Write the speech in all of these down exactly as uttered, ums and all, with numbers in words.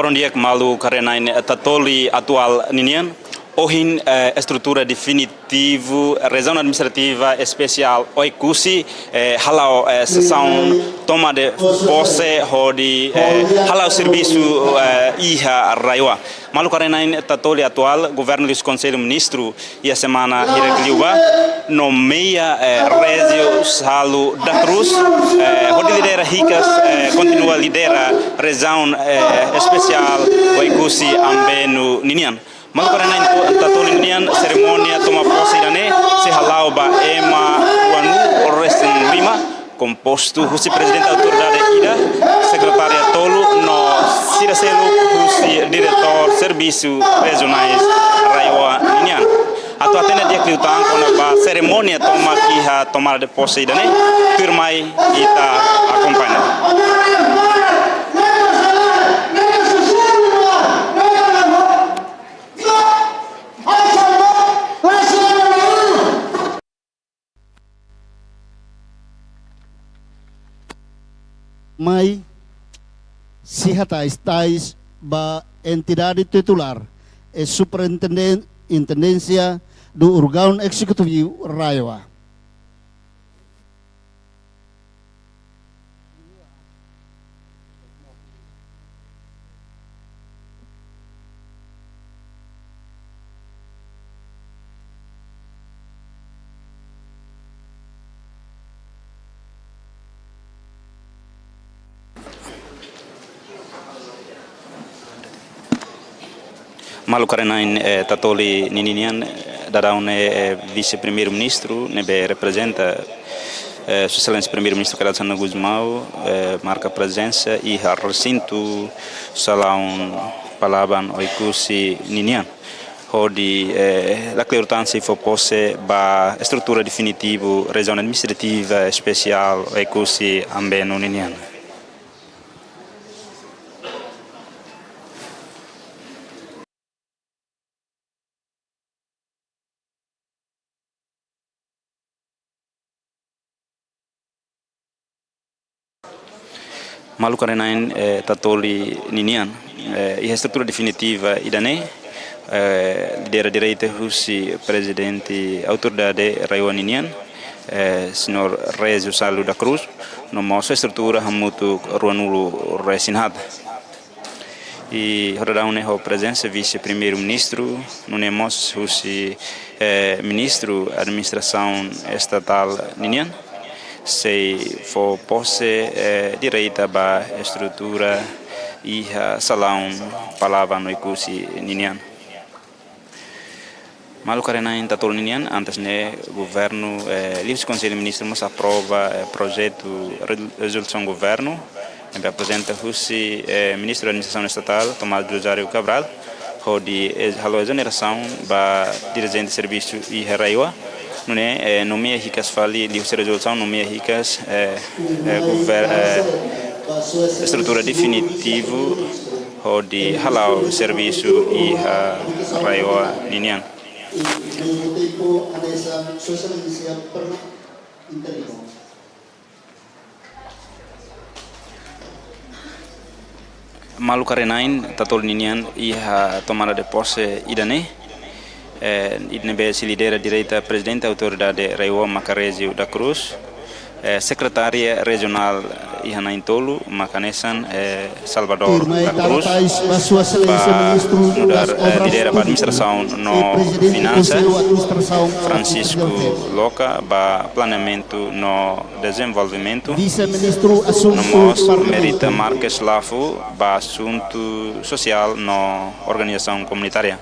Loron di'ak maluk rona-na'in, eh, Tatoli atuál ninian, ohin, eh, estrutura definitivu Rejiaun Administrativa Espesiál Oekusi, eh, hala'o, eh, sesaun toma de pose hodi, eh, hala'o servisu, eh, iha RAEOA. Maluk rona-na'in, Tatoli atuál, Governu liuhusi Konsellu Ministru iha semana hirak liubá nomeia, eh, Régio Salu da Cruz, eh, hodi lidera hikas, eh, kontinua lidera Rejiaun, eh, Espesiál Oekusi Ambenu ninian. Maluk rona-na'in, Tatoli ninian, serimónia toma pose ida-ne'e sei hala'o ba ema ruanulu resin lima, kompostu husi prezidente autoridade ida, sekretária tolu no sira seluk husi diretór servisu rejionais RAEOA ninian. Atu hatene di'ak liután kona-ba serimónia tomak iha tomada de pose ida-ne'e, tuirmai ita akompaña. Mai, sei hatais tais ba entidade titulár, e Superintendência do Órgão Executivo RAEOA. Maluk rona-na'in, eh, Tatoli ninian, eh, daudaun ne'e, eh, Vise-Primeiru-Ministru ne'ebé reprezenta, eh, Sua Exelénsia Primeiru-Ministru Kay Rala Xanana Gusmão, eh, marka prezensa iha resintu salaun Palaban Oekusi ninian, hodi, eh, lakleur tan sei fó pose ba estrutura definitivu Rejiaun Administrativa Espesiál Oekusi Ambenu ninian. Maluk rona-na'in, eh, Tatoli ninian, eh, iha estrutura definitiva ida-ne'e, eh, lidera direta husi prezidente autoridade RAEOA ninian, eh, señór Régio Salu da Cruz, no mós estrutura hamutuk ruanulu resin haat. I daudaun ne'e ho prezensa Vise-Primeiru-Ministru, nune'e mós husi, eh, Ministru Administrasaun Estatál ninian, sei fó pose, eh, direta ba estrutura iha salaun Palaban Oekusi ninian. Maluk rona-na'in, Tatoli ninian, antes ne'e governu, eh, liuhusi Konsellu Ministru mós aprova, eh, projetu re-, rezolusaun governu, ne'ebé aprezenta husi, eh, Ministru Administrasaun Estatál, Tomás Rosário Cabral, hodi, eh, halo ezonerasaun ba dirijente servisu iha RAEOA, nune'e, eh, nomeia hikas fali liuhusi rezolusaun, nomeia hikas, eh, eh, gover-, eh, estrutura definitivu hodi hala'o servisu iha RAEOA ninian. Maluk rona-na'in, Tatoli ninian, iha tomada de pose ida-ne'e, eh, ida-ne'ebé sei lidera direta prezidente autoridade RAEOA maka Régio da Cruz, eh, sekretária rejionál iha na'in-tolu maka hanesan, eh, Salvador da Cruz, ba nu'udar, eh, lidera ba administrasaun no finansa, Francisco Loca ba planeamentu no dezenvolvimentu, no mós Merita Marques Lafu ba asuntu sosiál no organizasaun komunitária.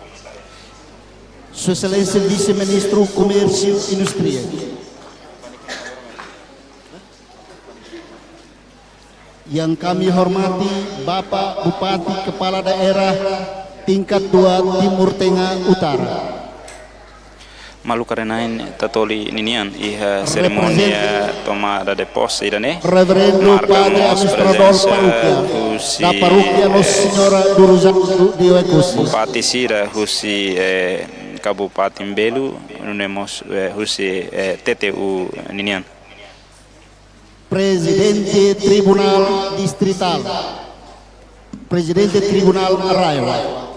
Sua Exelénsia Vise-Ministru Komérsiu Indústria. Yang kami hormati Bapak Bupati Kepala Daerah tingkat dua Timur Tengah Utara. Maluk rona-na'in, Tatoli ninian, iha serimónia tomada de pose ida-ne'e, Reverendo marka Padre mós Administrador prezensa Paróquia husi, da Paróquia Nossa eh, Senhora do Rosário de Oekusi. Bupati sira husi, eh, Kabupaten Belu, nune'e mós, eh, husi, eh, T T U ninian. Prezidente Tribunál Distritál. Prezidente Tribunál RAEOA.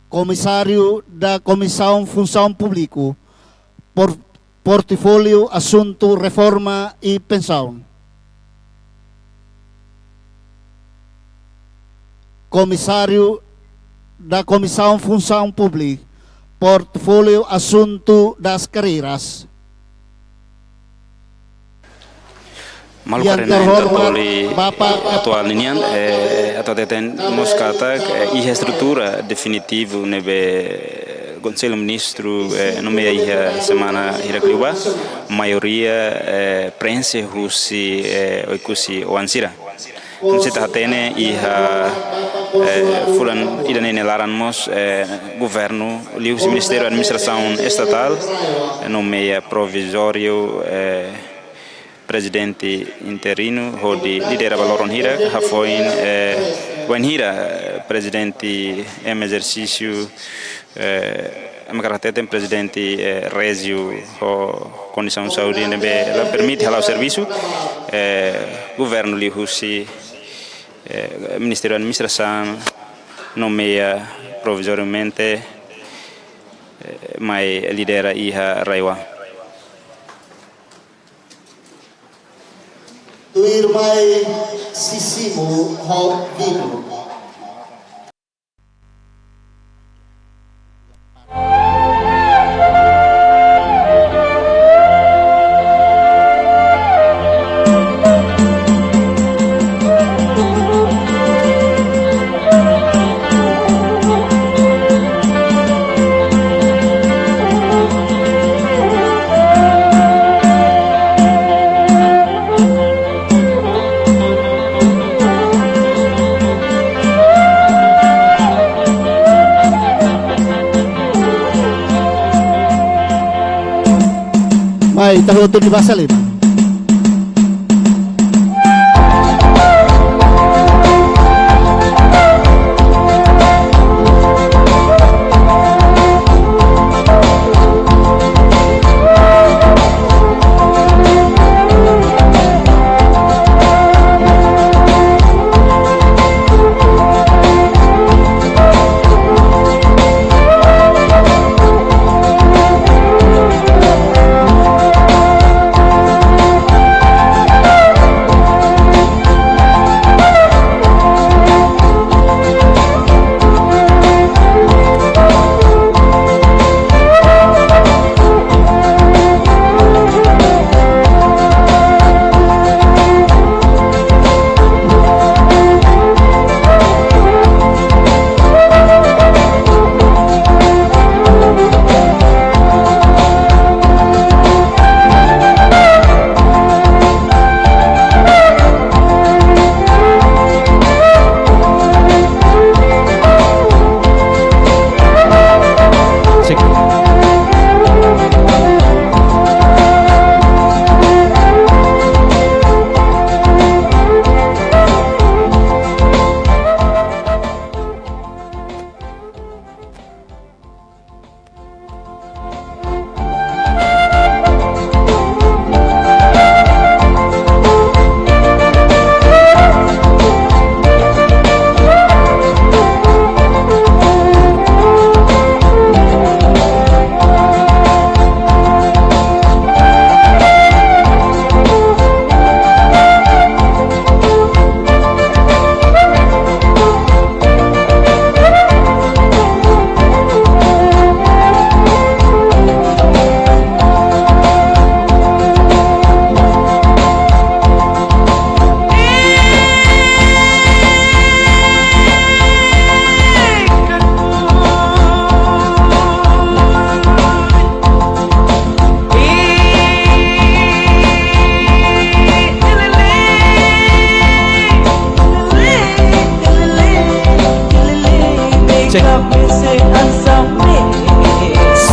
Komisáriu da Komisaun Funsaun Públiku, por-, Portfóliu Asuntu Reforma i Pensaun. Komisáriu da Komisaun Funsaun Públika, Portfóliu Asuntu das Karreiras. Maluk yang karena terhormat Bapak atuál ninian, eh, atuál teten mós katak, eh, iha estrutura definitivu ne'ebé Konsellu Ministru, eh, nomeia iha semana hirak liubá, maioria, eh, preenxe husi, eh, Oekusi oan sira. Entaun se ita hatene iha, eh, fulan ida-ne'e nia laran mós, eh, governu liuhusi Ministériu Administrasaun Estatál, eh, nomeia provizóriu, eh, prezidente interinu hodi lidera ba loron hirak, hafoin, eh, wainhira, eh, prezidente em exercício, eh, ema hakarak hateten prezidente, eh, Régio ho kondisaun saúde ne'ebé la permite hala'o servisu, eh, governu liuhusi, eh, Ministériu Administrasaun nomeia provizoriamente, eh, mai lidera iha RAEOA. Tuirmai sei simu ho vídeo. Mai, ita hotu di basa lima.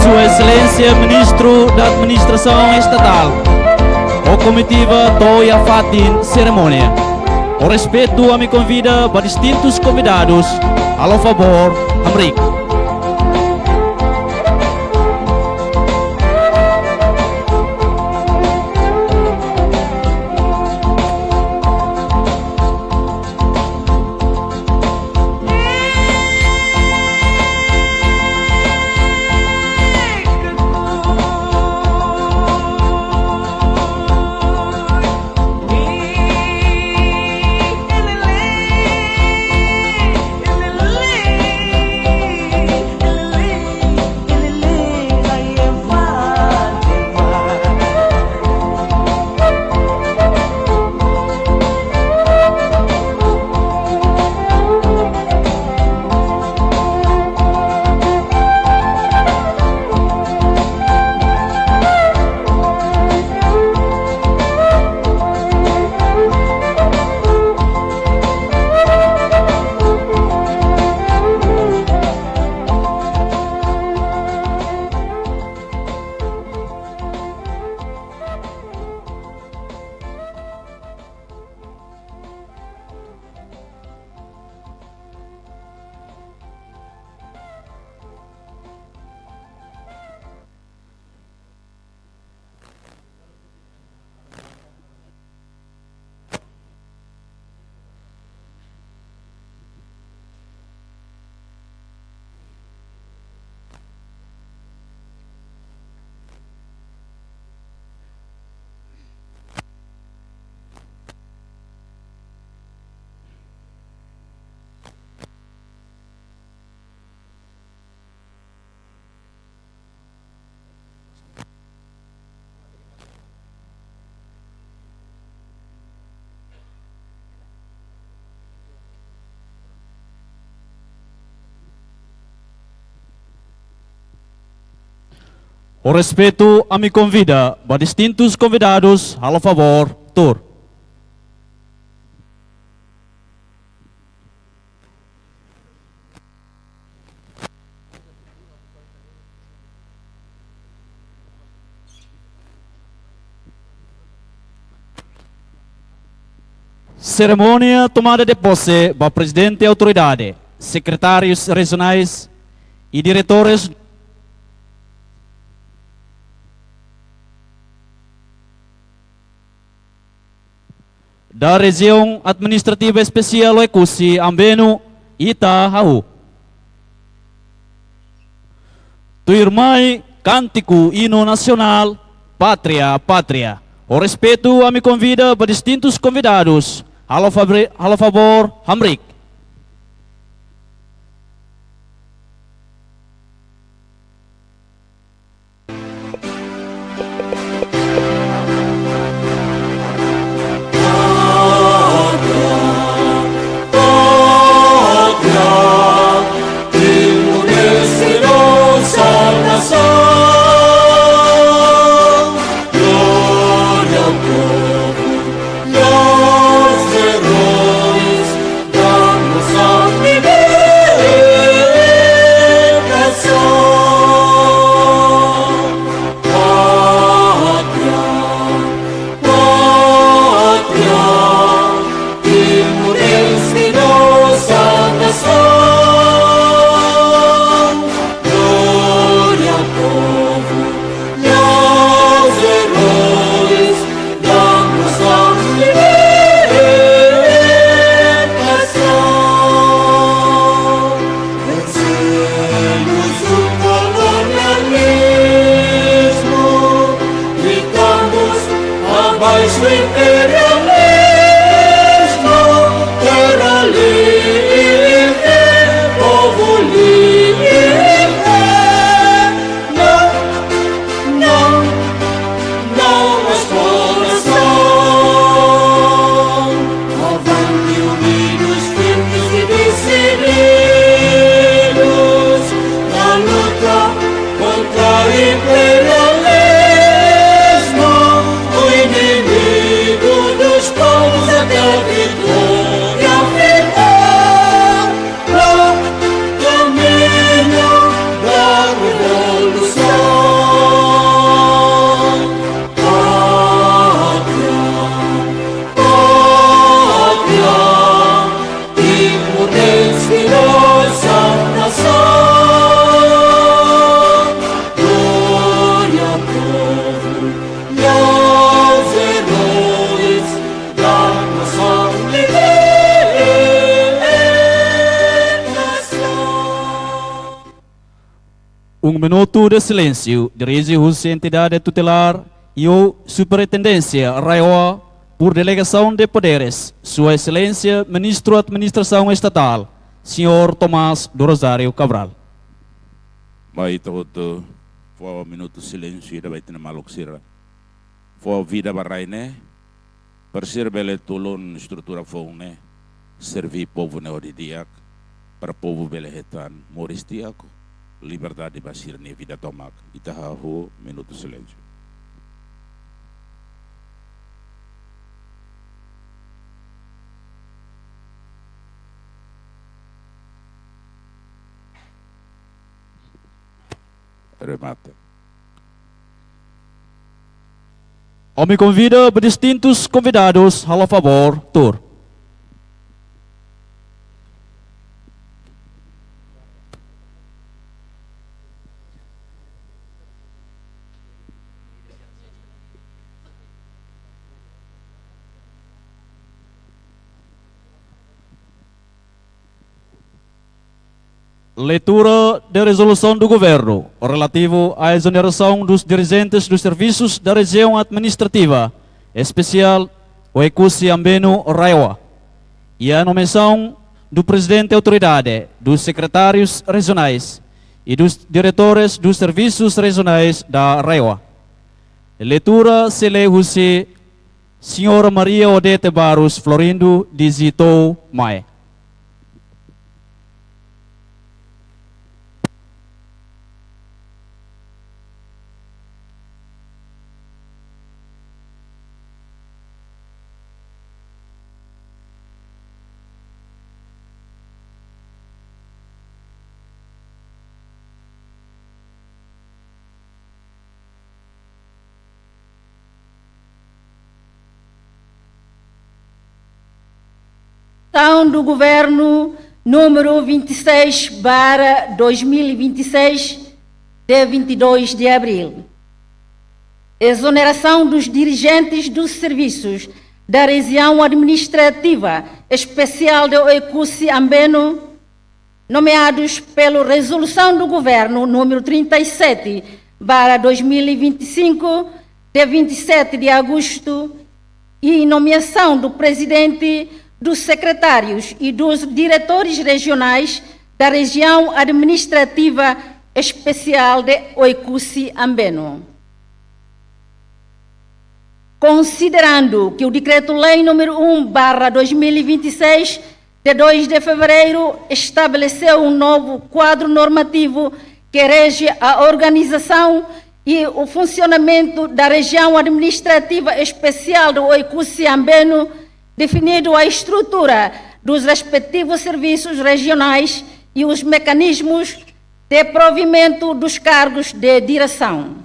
Sua Exelénsia Ministru da Administrasaun Estatál, ho komitiva to'o iha fatin serimónia. Ho respeitu, ami konvida ba distintus konvidadus, halo favór, hamriik. Ho respeitu, ami konvida ba distintus konvidadus, halo favór, tuur. Serimónia tomada de pose ba Prezidente Autoridade, sekretárius rejionais i diretores da Rejiaun Administrativa Espesiál Oekusi Ambenu, ita hahú. Tuirmai kántiku inu nasionál, Pátria, Pátria. Ho respeitu, ami konvida ba distintus konvidadus, halo favre-, halo favór, hamriik. Abaixo o imperialismo, terra livre, povo livre. Não, não, não, exploração. Avante, unidos, firmes e decididos, na luta contra o imperialismo, o inimigo dos povos até a vitória final. Pro caminho da revolução. Pátria, pátria, Timor-Leste, nossa nação. Glória ao povo e aos heróis da nossa libertação. Um minuto de silêncio, dirije husi entidade tutelar i ou superintendénsia RAEOA, por delegação de poderes, Sua Excelência Ministro Administração Estatal, Senhor Tomás do Rosário Cabral. Mai ita hotu fó minutu silénsiu ida ba ita-nia maluk sira. Fó vida ba rai ne'e, para sira bele tulun estrutura foun ne'e, serví povu ne'e hodi di'ak, para povu bele hetan moris di'ak, liberdade ba sira-nia vida tomak. Ita hahú minutu silénsiu. Remata. Ami konvida ba distintus konvidadus, halo favór, tuur. Leitura de resolução do Governo relativo à exoneração dos dirigentes dos serviços da Região Administrativa Especial Oekusi Ambenu RAEOA e a nomeação do Presidente Autoridade, dos secretários regionais e dos diretores dos serviços regionais da RAEOA. Leitura sei lee husi Senhora Maria Odete Barros Florindo, Dizito, mai. Resolução do Governo número vinte e seis barra dois mil e vinte e seis, de vinte e dois de abril. Exoneração dos dirigentes dos serviços da Região Administrativa Especial de Oekusi Ambeno, nomeados pela Resolução do Governo número trinta e sete barra dois mil e vinte e cinco, de vinte e sete de agosto, e nomeação do presidente, dos secretários e dos diretores regionais da Região Administrativa Especial de Oekusi Ambeno. Considerando que o Decreto-Lei número um barra dois mil e vinte e seis, de dois de fevereiro, estabeleceu um novo quadro normativo que rege a organização e o funcionamento da Região Administrativa Especial do Oekusi Ambeno, definido a estrutura dos respectivos serviços regionais e os mecanismos de provimento dos cargos de direção.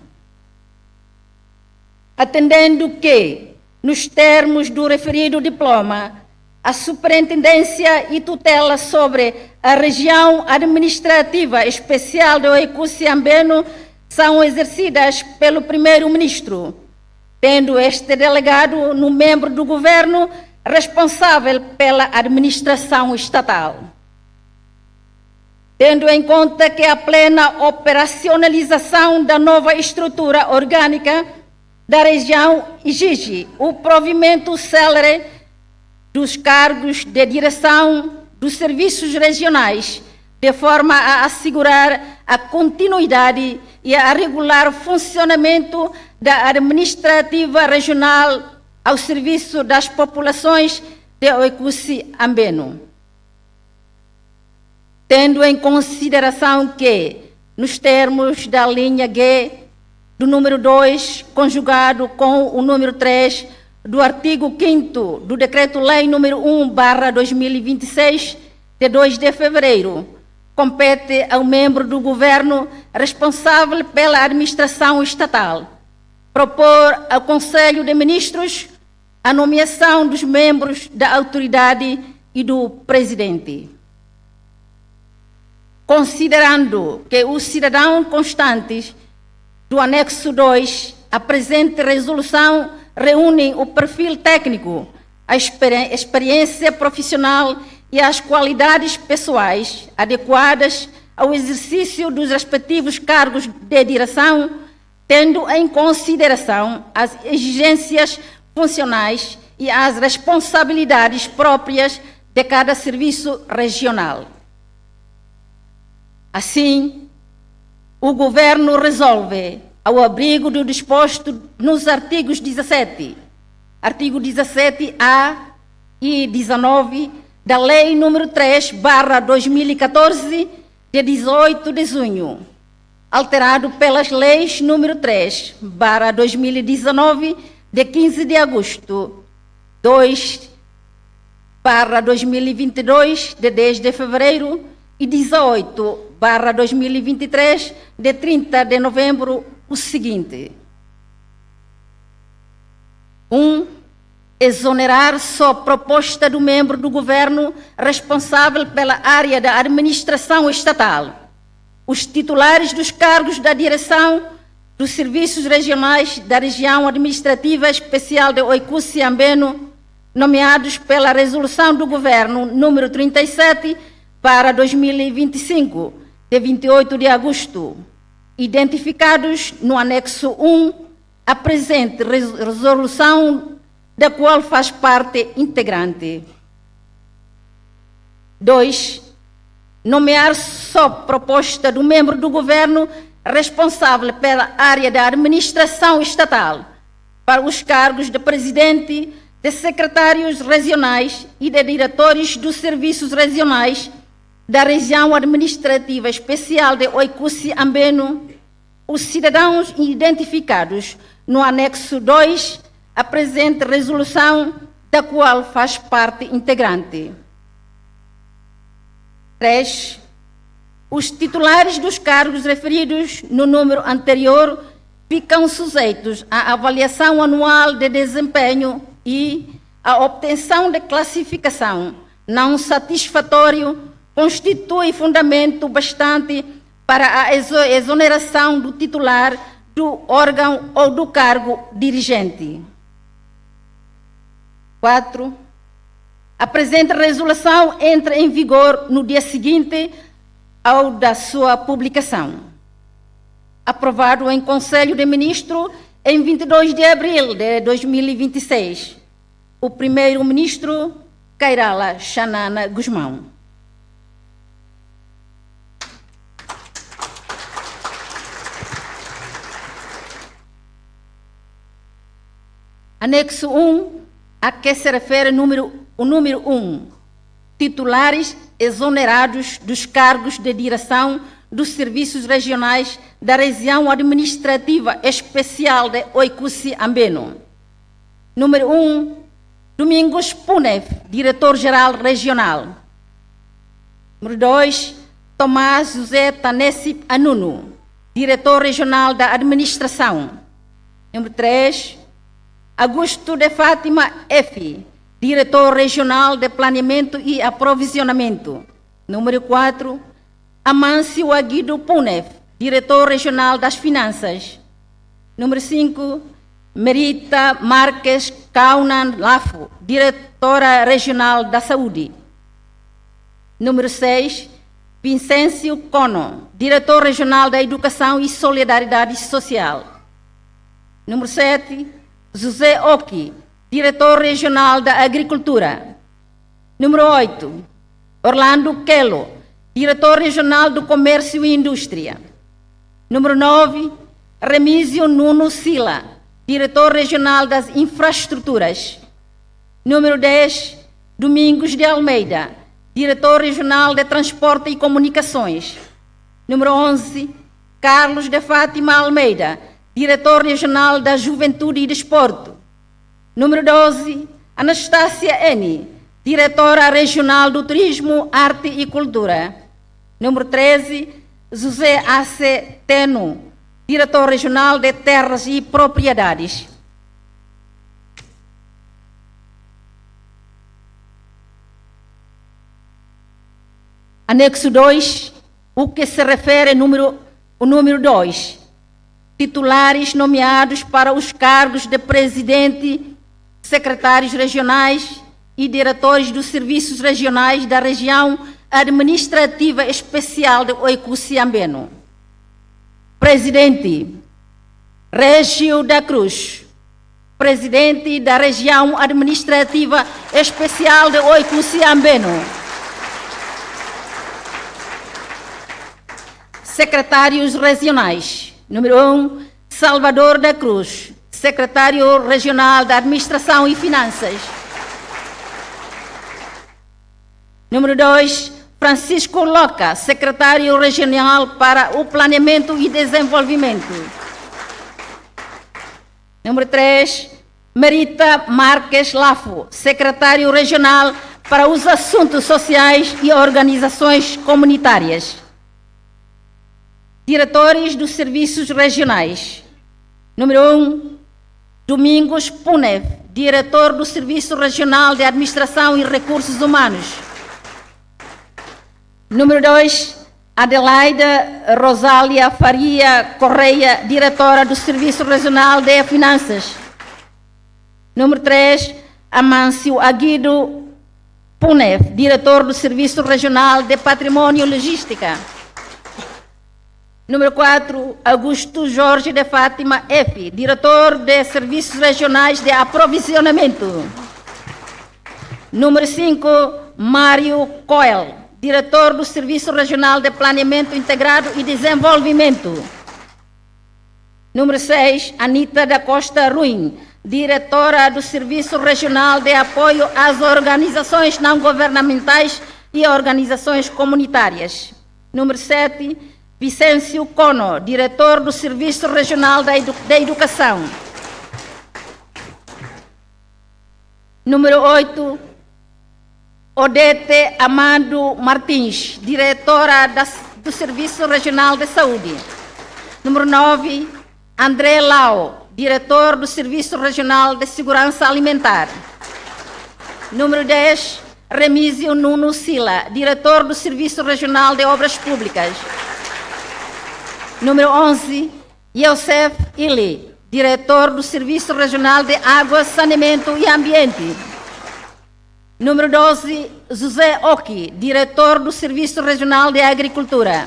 Atendendo que, nos termos do referido diploma, a superintendência e tutela sobre a Região Administrativa Especial de Oekusi Ambeno são exercidas pelo Primeiro-Ministro, tendo este delegado no membro do governo responsável pela administração estatal. Tendo em conta que a plena operacionalização da nova estrutura orgânica da região exige o provimento célere dos cargos de direção dos serviços regionais, de forma a assegurar a continuidade e a regular funcionamento da administrativa regional ao serviço das populações de Oekusi Ambeno. Tendo em consideração que, nos termos da linha G do número dois, conjugado com o número três do artigo quinto do Decreto-Lei número um barra dois mil e vinte e seis, de dois de fevereiro, compete ao membro do governo responsável pela administração estatal propor ao Conselho de Ministros a nomeação dos membros da autoridade e do presidente. Considerando que os cidadãos constantes do anexo dois à presente resolução reúnem o perfil técnico, a experi-, experiência profissional e as qualidades pessoais adequadas ao exercício dos respectivos cargos de direção, tendo em consideração as exigências funcionais e as responsabilidades próprias de cada serviço regional. Assim, o Governo resolve, ao abrigo do disposto nos artigos dezassete, artigo dezassete A e dezanove da Lei número três barra dois mil e catorze, de dezoito de junho, alterado pelas leis número três barra dois mil e dezanove, de quinze de agosto, dois barra dois mil e vinte e dois, de dez de fevereiro, e dezoito barra dois mil e vinte e três, de trinta de novembro, o seguinte. Um, exonerar, sob proposta do membro do governo responsável pela área da administração estatal, os titulares dos cargos da direção dos serviços regionais da Região Administrativa Especial de Oekusi Ambeno, nomeados pela Resolução do Governo número trinta e sete barra dois mil e vinte e cinco, de vinte e oito de agosto, identificados no anexo um à presente res-, resolução, da qual faz parte integrante. Dois, nomear, sob proposta do membro do governo responsável pela área da administração estatal, para os cargos de presidente, de secretários regionais e de diretores dos serviços regionais da Região Administrativa Especial de Oekusi Ambeno, os cidadãos identificados no anexo dois à presente resolução, da qual faz parte integrante. Três, os titulares dos cargos referidos no número anterior ficam sujeitos à avaliação anual de desempenho e à obtenção de classificação não satisfatório constitui fundamento bastante para a exo-, exoneração do titular do órgão ou do cargo dirigente. Quatro. A presente resolução entra em vigor no dia seguinte ao da sua publicação. Aprovado em Conselho de Ministros em vinte e dois de abril de dois mil e vinte e seis. O primeiro-ministro, Kay Rala Xanana Gusmão. Anexo um, a que se refere número, o número um, titulares exonerados dos cargos de direção dos serviços regionais da Região Administrativa Especial de Oé-Cusse Ambeno. Número um, Domingos Punef, Diretor-Geral Regional. Número dois, Tomás José Tanessip Anuno, Diretor Regional da Administração. Número três, Augusto de Fátima F, Diretor Regional de Planeamento e Aprovisionamento. Número quatro, Amâncio Aguido Punef, Diretor Regional das Finanças. Número cinco, Merita Marques Kaunan Lafo, Diretora Regional da Saúde. Número seis, Vincencio Kono, Diretor Regional da Educação e Solidariedade Social. Número sete, José Oki, Diretor Regional da Agricultura. Número oito, Orlando Kelo, Diretor Regional do Comércio e Indústria. Número nove, Remísio Nuno Sila, Diretor Regional das Infraestruturas. Número dez, Domingos de Almeida, Diretor Regional de Transporte e Comunicações. Número onze, Carlos de Fátima Almeida, Diretor Regional da Juventude e Desporto. Número doze, Anastácia N, Diretora Regional do Turismo, Arte e Cultura. Número treze, José Ace Teno, Diretor Regional de Terras e Propriedades. Anexo dois, o que se refere número, o número dois, titulares nomeados para os cargos de presidente, secretários regionais e diretores dos serviços regionais da Região Administrativa Especial de Oé-Cusse Ambeno. Presidente, Régio da Cruz, Presidente da Região Administrativa Especial de Oé-Cusse Ambeno. Secretários Regionais. Número um, Salvador da Cruz, Secretário Regional da Administração e Finanças. Número dois, Francisco Loca, Secretário Regional para o Planeamento e Desenvolvimento. Número três, Merita Marques Lafo, Secretário Regional para os Assuntos Sociais e Organizações Comunitárias. Diretores dos serviços regionais. Número um, Domingos Punef, Diretor do Serviço Regional de Administração e Recursos Humanos. Número dois, Adelaida Rosália Faria Correia, Diretora do Serviço Regional de Finanças. Número três, Amâncio Aguido Punef, Diretor do Serviço Regional de Património e Logística. Número quatro, Augusto Jorge de Fátima F, Diretor de Serviços Regionais de Aprovisionamento. Número cinco, Mário Coel, Diretor do Serviço Regional de Planeamento Integrado e Desenvolvimento. Número seis, Anita da Costa Ruim, Diretora do Serviço Regional de Apoio às Organizações Não Governamentais e Organizações Comunitárias. Número sete, Vicêncio Cono, Diretor do Serviço Regional da Edu-, da Educação. Número oito, Odete Amado Martins, Diretora das, do Serviço Regional de Saúde. Número nove, André Lau, Diretor do Serviço Regional de Segurança Alimentar. Número dez, Remísio Nuno Sila, diretor do Serviço Regional de Obras Públicas. Número onze, Youssef Ili, diretor do Serviço Regional de Água, Saneamento e Ambiente. Número doze, José Oki, diretor do Serviço Regional de Agricultura.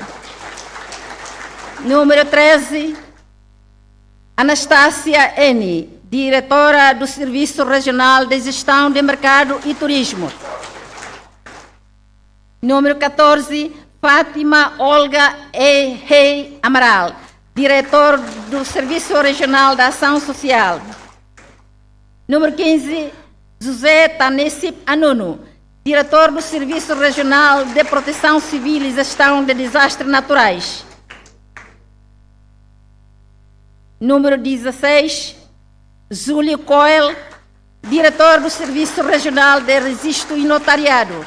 Número treze, Anastácia Eni, diretora do Serviço Regional de Gestão de Mercado e Turismo. Número catorze, Fátima Olga E. Rei Amaral, diretor do Serviço Regional da Ação Social. Número quinze, José Tanesip Anuno, diretor do Serviço Regional de Proteção Civil e Gestão de Desastres Naturais. Número dezasseis, Júlio Coel, diretor do Serviço Regional de Registro e Notariado.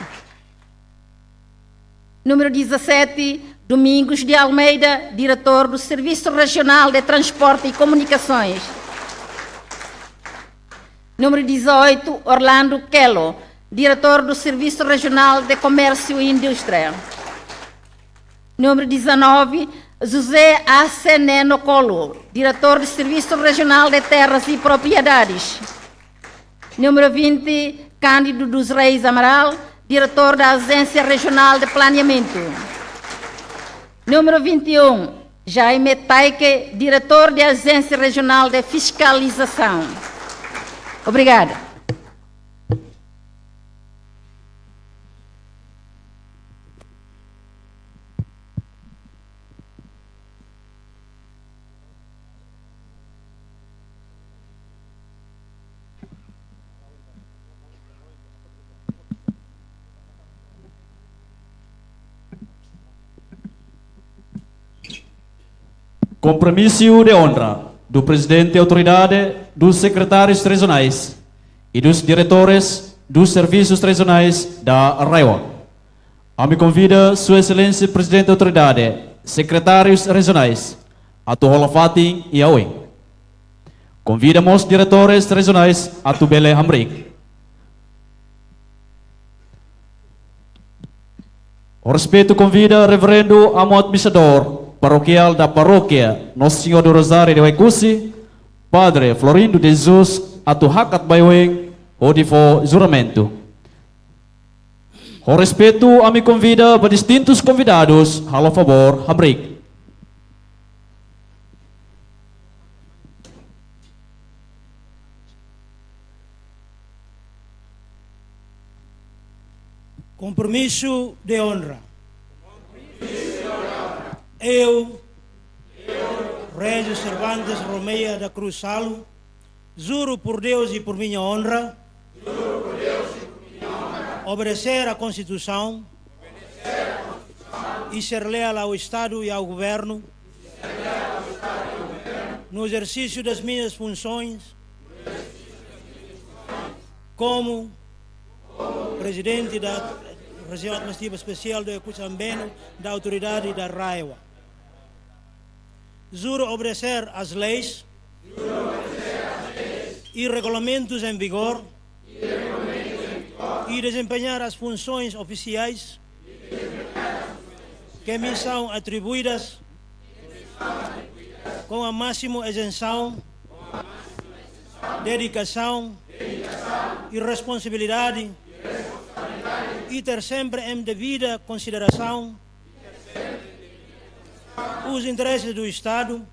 Número dezassete, Domingos de Almeida, diretor do Serviço Regional de Transporte e Comunicações. Número dezoito, Orlando Quelo, diretor do Serviço Regional de Comércio e Indústria. Número dezanove, José Aseneno Colo, diretor do Serviço Regional de Terras e Propriedades. Número vinte, Cândido dos Reis Amaral, diretor da Agência Regional de Planeamento. Número vinte e um, Jaime Taike, diretor da Agência Regional de Fiscalização. Obrigada. Compromisso de honra do Presidente Autoridade, dos Secretários Regionais e dos Diretores dos Serviços Regionais da RAEOA. Ami konvida Sua Exelénsia Prezidente Autoridade, Sekretárius Rejionais, atu hola fatin iha oin. Konvida mós diretores rejionais atu bele hamriik. Ho respeitu konvida Reverendu Amo Administradór Parokiál da Parókia Nossa Senhora do Rosário de Oekusi, Padre Florindo de Jesus, atu hakat ba oin hodi fó juramentu. Ho respeitu, ami konvida ba distintus konvidadus, halo favór hamriik. Compromisso de honra. Eu, Régio Cervantes Romeia da Cruz Salo, juro por Deus e por minha honra obedecer à Constituição e ser leal ao Estado e ao Governo no exercício das minhas funções como Presidente da Região Administrativa Especial do Oekusi Ambeno, da Autoridade da RAEOA. Juro obedecer às leis e regulamentos em vigor e desempenhar as funções oficiais que me são atribuídas com a máxima isenção, dedicação e responsabilidade e ter sempre em devida consideração os interesses do Estado,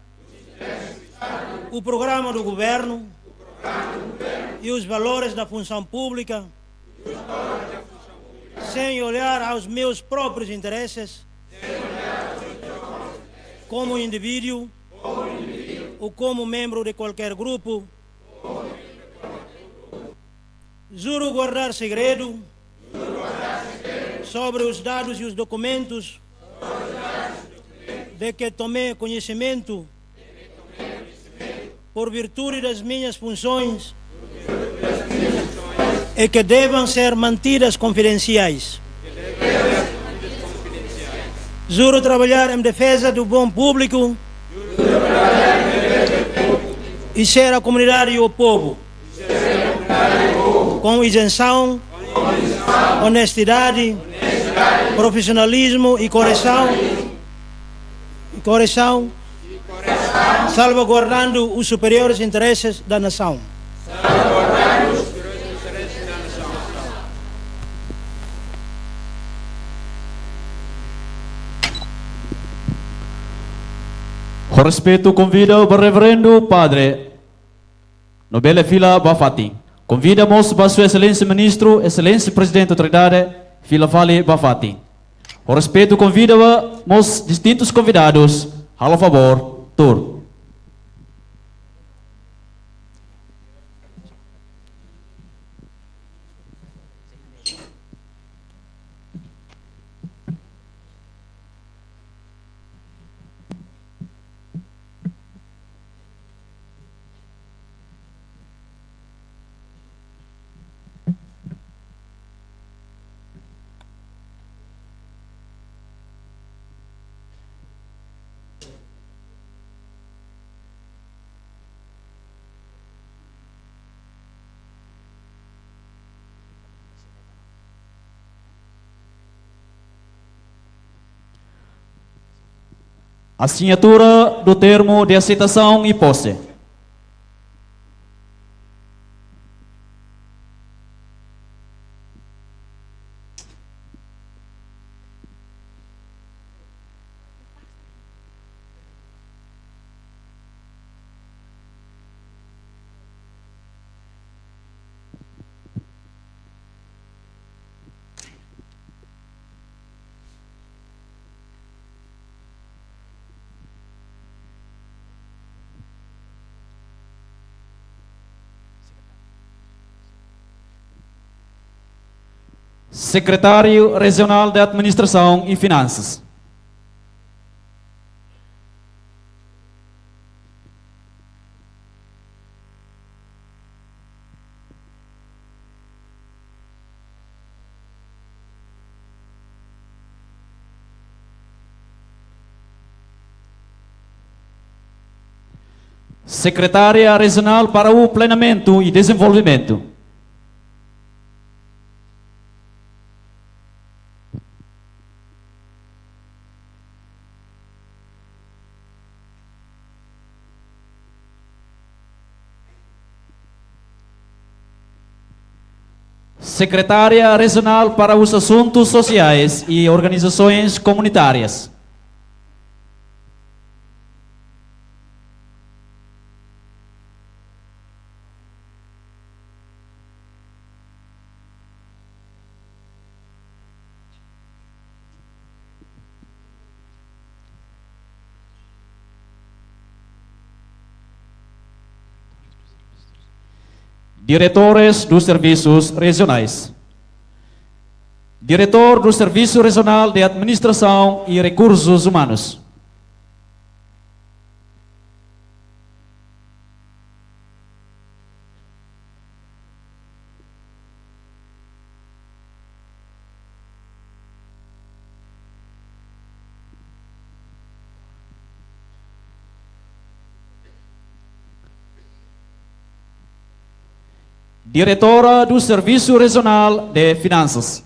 o programa do governo e os valores da função pública, sem olhar aos meus próprios interesses, como indivíduo ou como membro de qualquer grupo. Juro guardar segredo sobre os dados e os documentos de que tomei conhecimento por virtude das minhas funções e que devem ser mantidas confidenciais. Juro trabalhar em defesa do bem público e ser a comunidade e o povo, com isenção onestidade, profisionalizmu i koresaun, i koresaun, salvaguardando os superiores interesses da nação. Ho respeitu, konvida ba Reverendu Padre Nobele fila ba fatin. Konvida mós ba Sua Exelénsia Ministru, Exelénsia Prezidente Autoridade, fila fali ba fatin. Ho respeitu, konvida ba mós distintus konvidadus, halo favór, tuur. Assinatura do termo de aceitação e posse. Secretário Regional de Administração e Finanças. Secretária Regional para o Planeamento e Desenvolvimento. Secretária Regional para os Assuntos Sociais e Organizações Comunitárias. Diretores dos Serviços Regionais. Diretor do Serviço Regional de Administração e Recursos Humanos. Diretora do Serviço Regional de Finanças.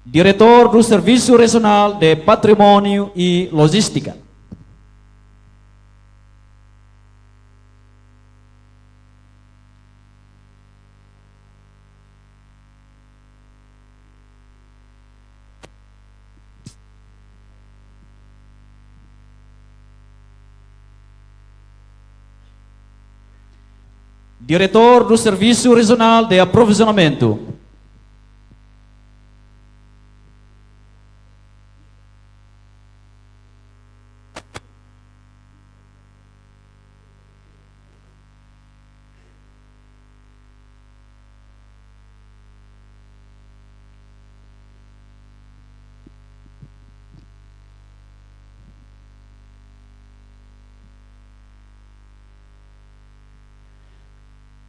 Diretor do Serviço Regional de Património e Logística. Diretor do Serviço Regional de Aprovisionamento.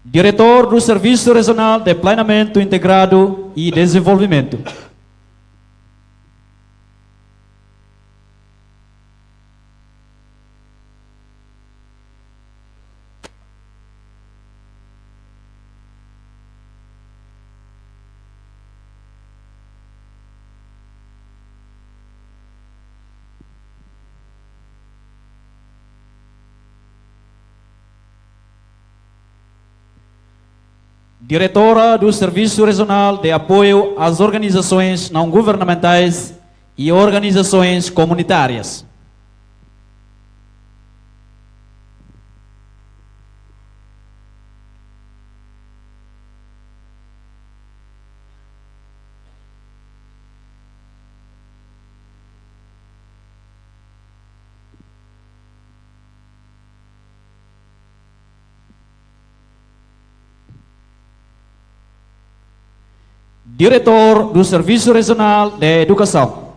Diretór do Serviço Regional de Planeamento Integrado e Desenvolvimento. Diretora do Serviço Regional de Apoio às Organizações Não Governamentais e Organizações Comunitárias. Diretór do Serviço Regional de Educação.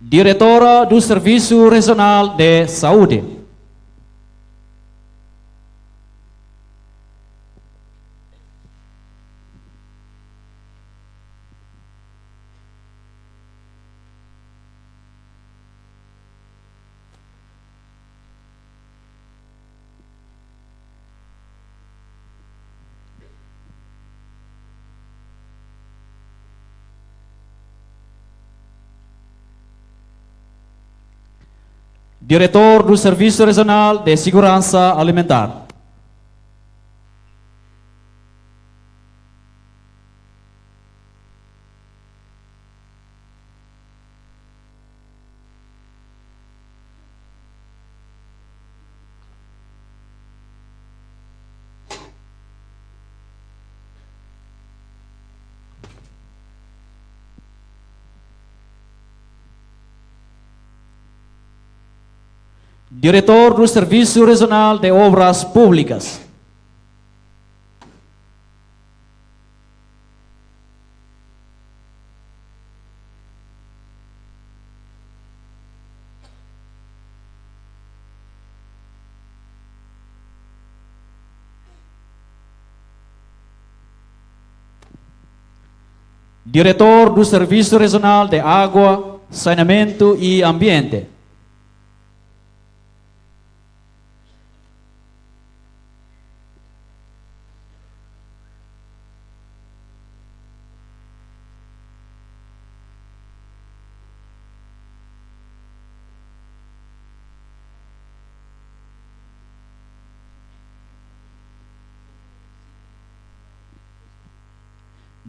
Diretora do Serviço Regional de Saúde. Diretór do Serviço Regional de Segurança Alimentar. Diretór do Serviço Regional de Obras Públicas. Diretór do Serviço Regional de Água, Saneamento e Ambiente.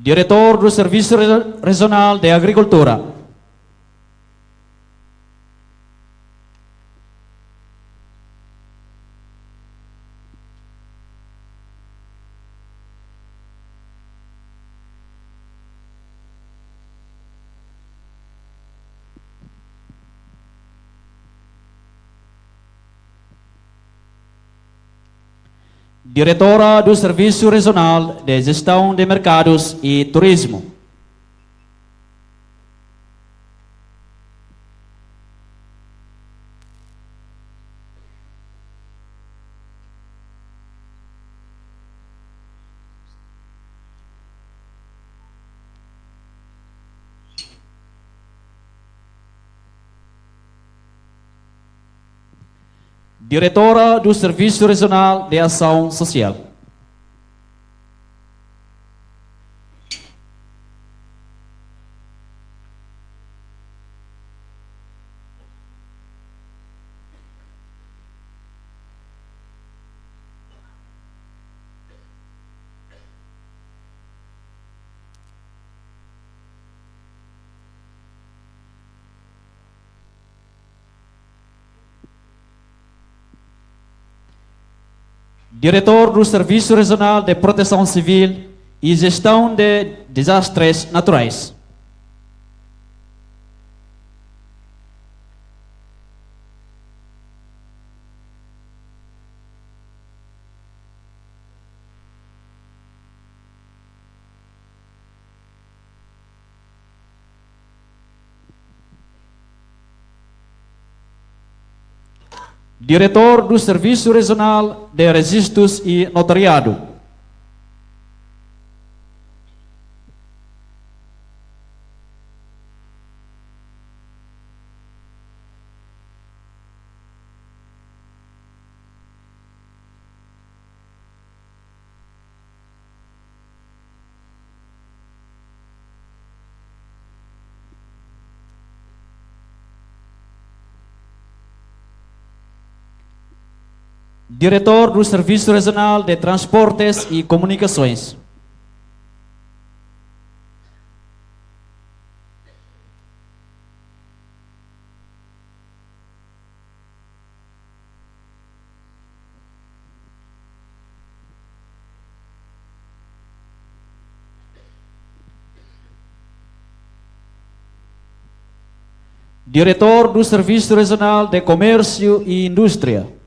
Diretór do Serviço Re-, Regional de Agricultura. Diretora do Serviço Regional de Gestão de Mercados e Turismo. Diretora do Serviço Regional de Ação Social. Diretor do Serviço Regional de Proteção Civil e Gestão de Desastres Naturais. Diretór do Serviço Regional de Registros e Notariado. Diretór do Serviço Regional de Transportes e Comunicações. Diretór do Serviço Regional de Comércio e Indústria.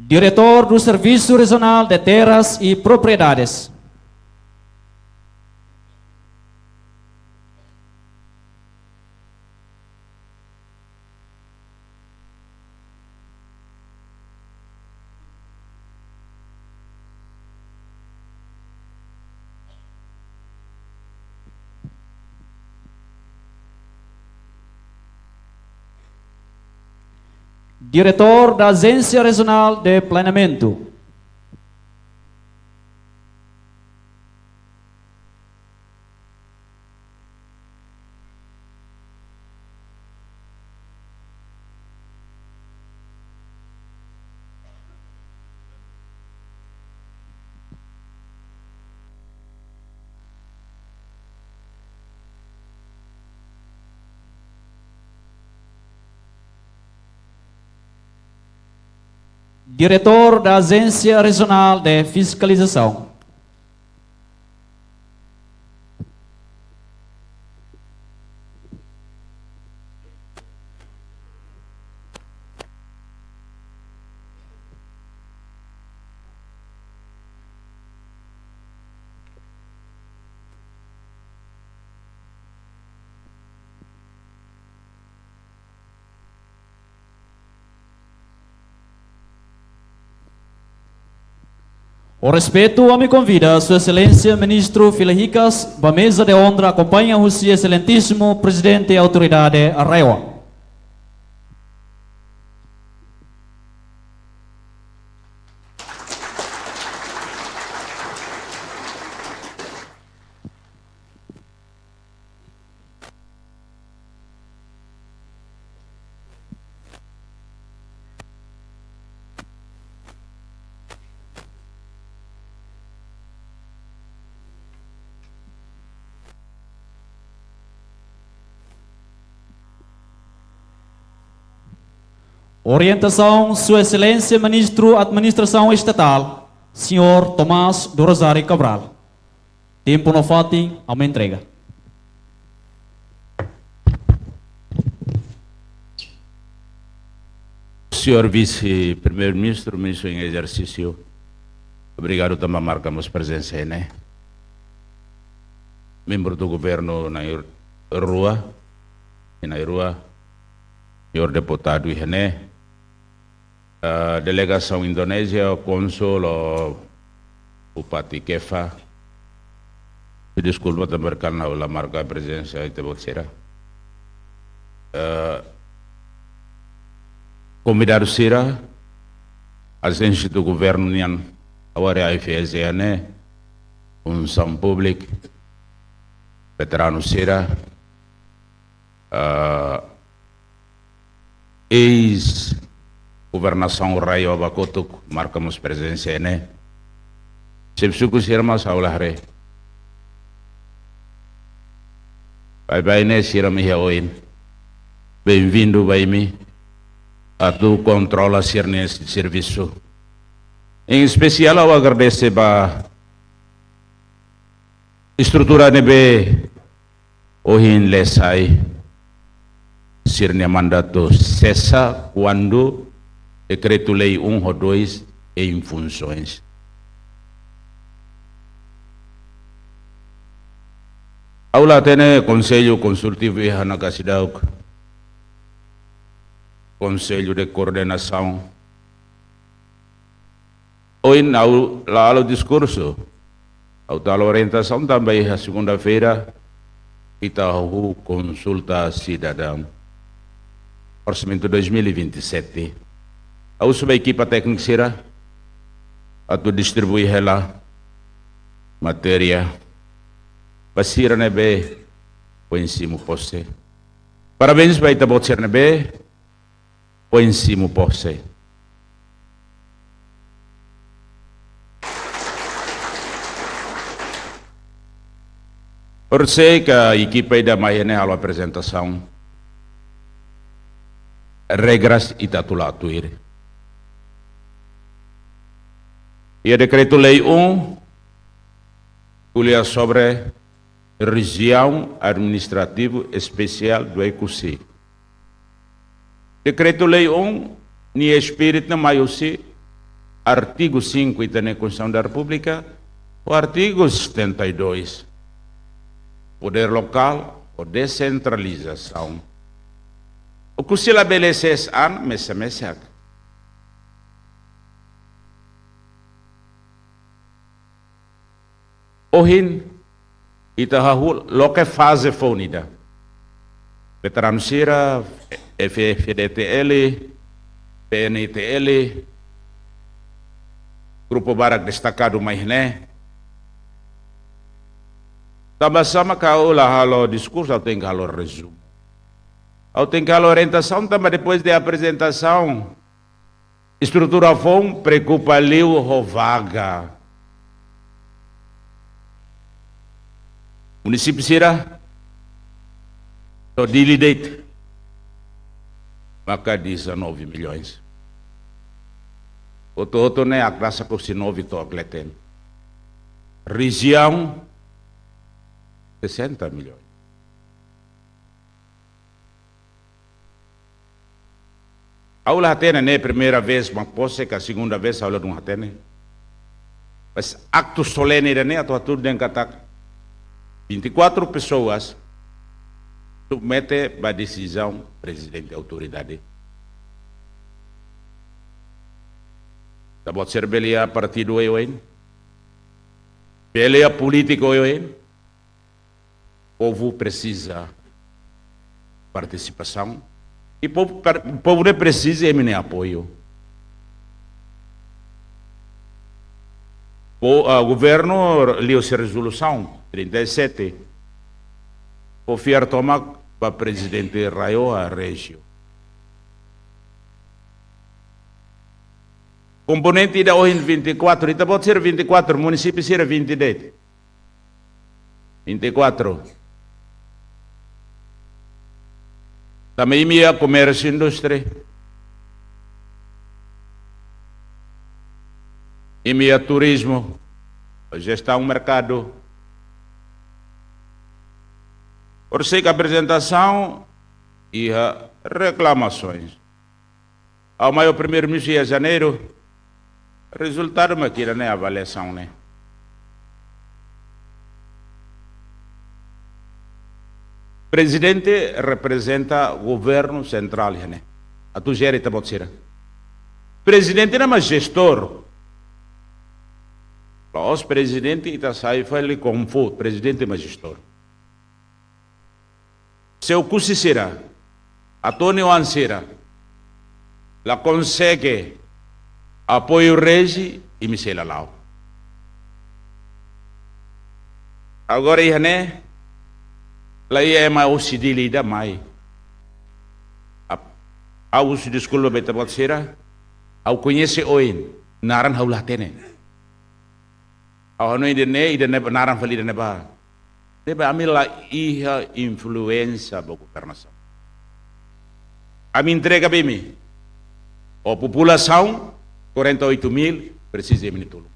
Diretór do Serviço Regional de Terras e Propriedades. Diretór da Agência Regional de Planeamento. Diretór da Agência Regional de Fiscalização. Ho respeitu, ami konvida Sua Exelénsia Ministru fila hikas ba meza de onra, akompaña husi Exelentísimu Prezidente Autoridade RAEOA. Orientasaun Sua Exelénsia Ministru Administrasaun Estatál, Señór Tomás do Rosário Cabral. Tempu no fatin, ami entrega. Señór Vise-Primeiru-Ministru, Ministru em Exercício, obrigadu tanba marka mós prezensa iha ne'e. Membru do Governu na'in-rua, na'in-rua, señór deputadu iha ne'e, ah, delegasaun Indonézia, kónsul, Bupati Kefa. Deskulpa tanba ha'u la marka prezensa ita-boot sira. Ah, konvidadu sira, ajensi do governu nian, agora A F S iha ne'e, funsaun públika, veteranu sira, ah, Governasaun RAEOA ba kotuk, marka mós prezensa iha ne'e. Xefe suku sira mós ha'u la haree. Baibain ne'e sira mak iha oin. Bem-vindo ba imi. Atu kontrola sira-nia servisu. Em especial, ha'u agradese ba estrutura ne'ebé ohin lee sai sira-nia mandatu sesa kuandu Dekretu-Lei um ho dois em funções. Ha'u la hatene Konsellu Konsultivu iha ona ka seidauk, Konsellu de Koordenasaun. Ohin ha'u la halo diskursu. Ha'u atu halo orientasaun tanba iha segunda-feira ita halo konsulta sidadaun. Orsamentu dois mil e vinte e sete. Ha'u husu ba ekipa téknika sira atu distribui hela matéria ba sira ne'ebé foin simu pose. Parabéns ba ita-boot sira ne'ebé foin simu pose. Horisehik ekipa ida mai iha ne'e halo aprezentasaun regras ita atu la tuir. Iha Dekretu-Lei um, ko'alia sobre Região Administrativa Especial do Oekusi. Dekretu-Lei um, nia espíritu ne'e mai husi artigu cinco ita-nia Konstituisaun da Repúblika, ho artigu setenta e dois, podér lokál ho desentralizasaun. Oekusi labele sees an mesak-mesak. Ohin, ita hahú loke faze foun ida. Veteranu sira, F-FDTL, PNTL, grupu barak destakadu mai ne'e. Tanba sá mak ha'u la halo diskursu, ha'u tenke halo rezumu. Ha'u tenke halo orientasaun, tanba depois de aprezentasaun, estrutura foun preokupa liu ho vaga. Munisípiu sira to'o Dili de'it maka dezanove milhões. Hotu-hotu ne'e hakdasak husi nove to'o leten. Rejiaun, sessenta milhões. Ha'u la hatene ne'e primeira vez mak pose ka segunda vez, ha'u la dún hatene. Mas aktu solene ida-ne'e atu hatudu dehan katak vinte e quatro pessoas submete ba desizaun Prezidente Autoridade. Ita-boot sira bele iha partidu oioin, bele iha polítiku oioin, povu presiza partisipasaun. I povu, par-, povu ne'e presiza imi-nia apoiu. Po-, ah, governu liu husi rezolusaun trinta e sete fó fiar tomak ba Prezidente RAEOA Régio. Komponente ida ohin vinte e quatro, ita-boot sira vinte e quatro, munisípiu sira vinte e dez. Vinte e quatro. Tanba imi iha komérsiu, indústria. Imi iha turizmu, jestaun merkadu. Horisehik aprezentasaun iha reklamasoens. Ha'u mai ho Primeiru-Ministru iha Janeiru, rezultadu mak ida-ne'e, avaliasaun ne'e. Prezidente reprezenta governu sentrál iha ne'e. Atu jere ita-boot sira. Prezidente ne'e mak jestór. La'ós prezidente ita sai fali kung fu, prezidente mak jestór. Se Oekusi sira, atoni oan sira, la konsege apoiu Régio, imi sei la la'o. Agora iha ne'e, la iha ema husi Dili ida mai. Ap-, Ha'u husu deskulpa ba ita-boot sira, ha'u koñese oin, naran ha'u la hatene. Ha'u hanoin ida-ne'e, ida-ne'ebá, naran fali ida-ne'ebá. Ne'ebé ami la iha influénsia ba governasaun. Ami entrega ba imi. Ó populasaun quarenta e oito mil presiza imi-nia tulun.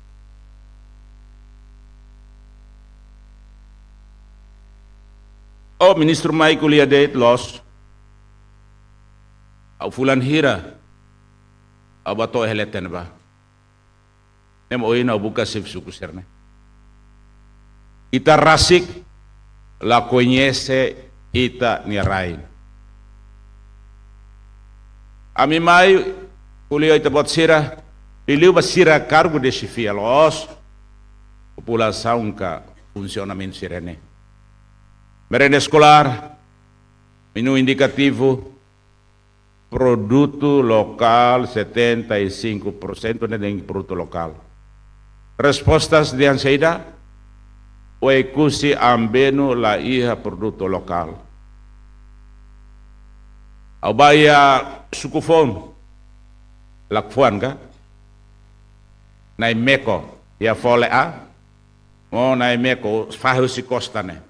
Ó ministru mai ko'alia de'it loos. Ha'u fulan hira, ha'u bá to'o iha leten ne'ebá. Ne'e mak ohin ha'u buka xefe suku sira-ne'e. Ita rasik la koñese ita-nia rain. Ami mai ko'alia ho ita-boot sira, liuliu ba sira kargu de xefia loos, populasaun ka funsionamentu sira-ne'e. Merenda eskolár, menu indikativu, produtu lokál setenta e cinco por cento ne'e dehan produtu lokál. Respostas dehan saida, Oekusi Ambenu la iha produtu lokál. Ha'u bá iha suku foun, Lakufuan ka? Nai Meko, iha Fole A, no Nai Meko, fahe husi kosta ne'e.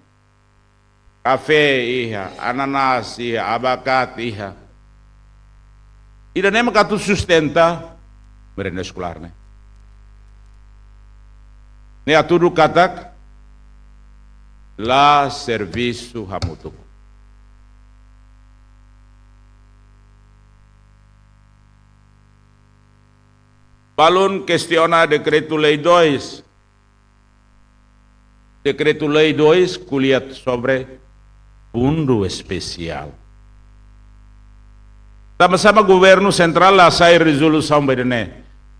Kafé iha, ananás iha, abakate iha. Ida-ne'e maka atu sustenta merenda eskolár ne'e. Ne'e hatudu katak la servisu hamutuk. Balun kestiona Dekretu-Lei dois. Dekretu-Lei dois ko'alia sobre fundu espesiál. Tanba sá mak governu sentrál la hasai rezolusaun ba ida-ne'e?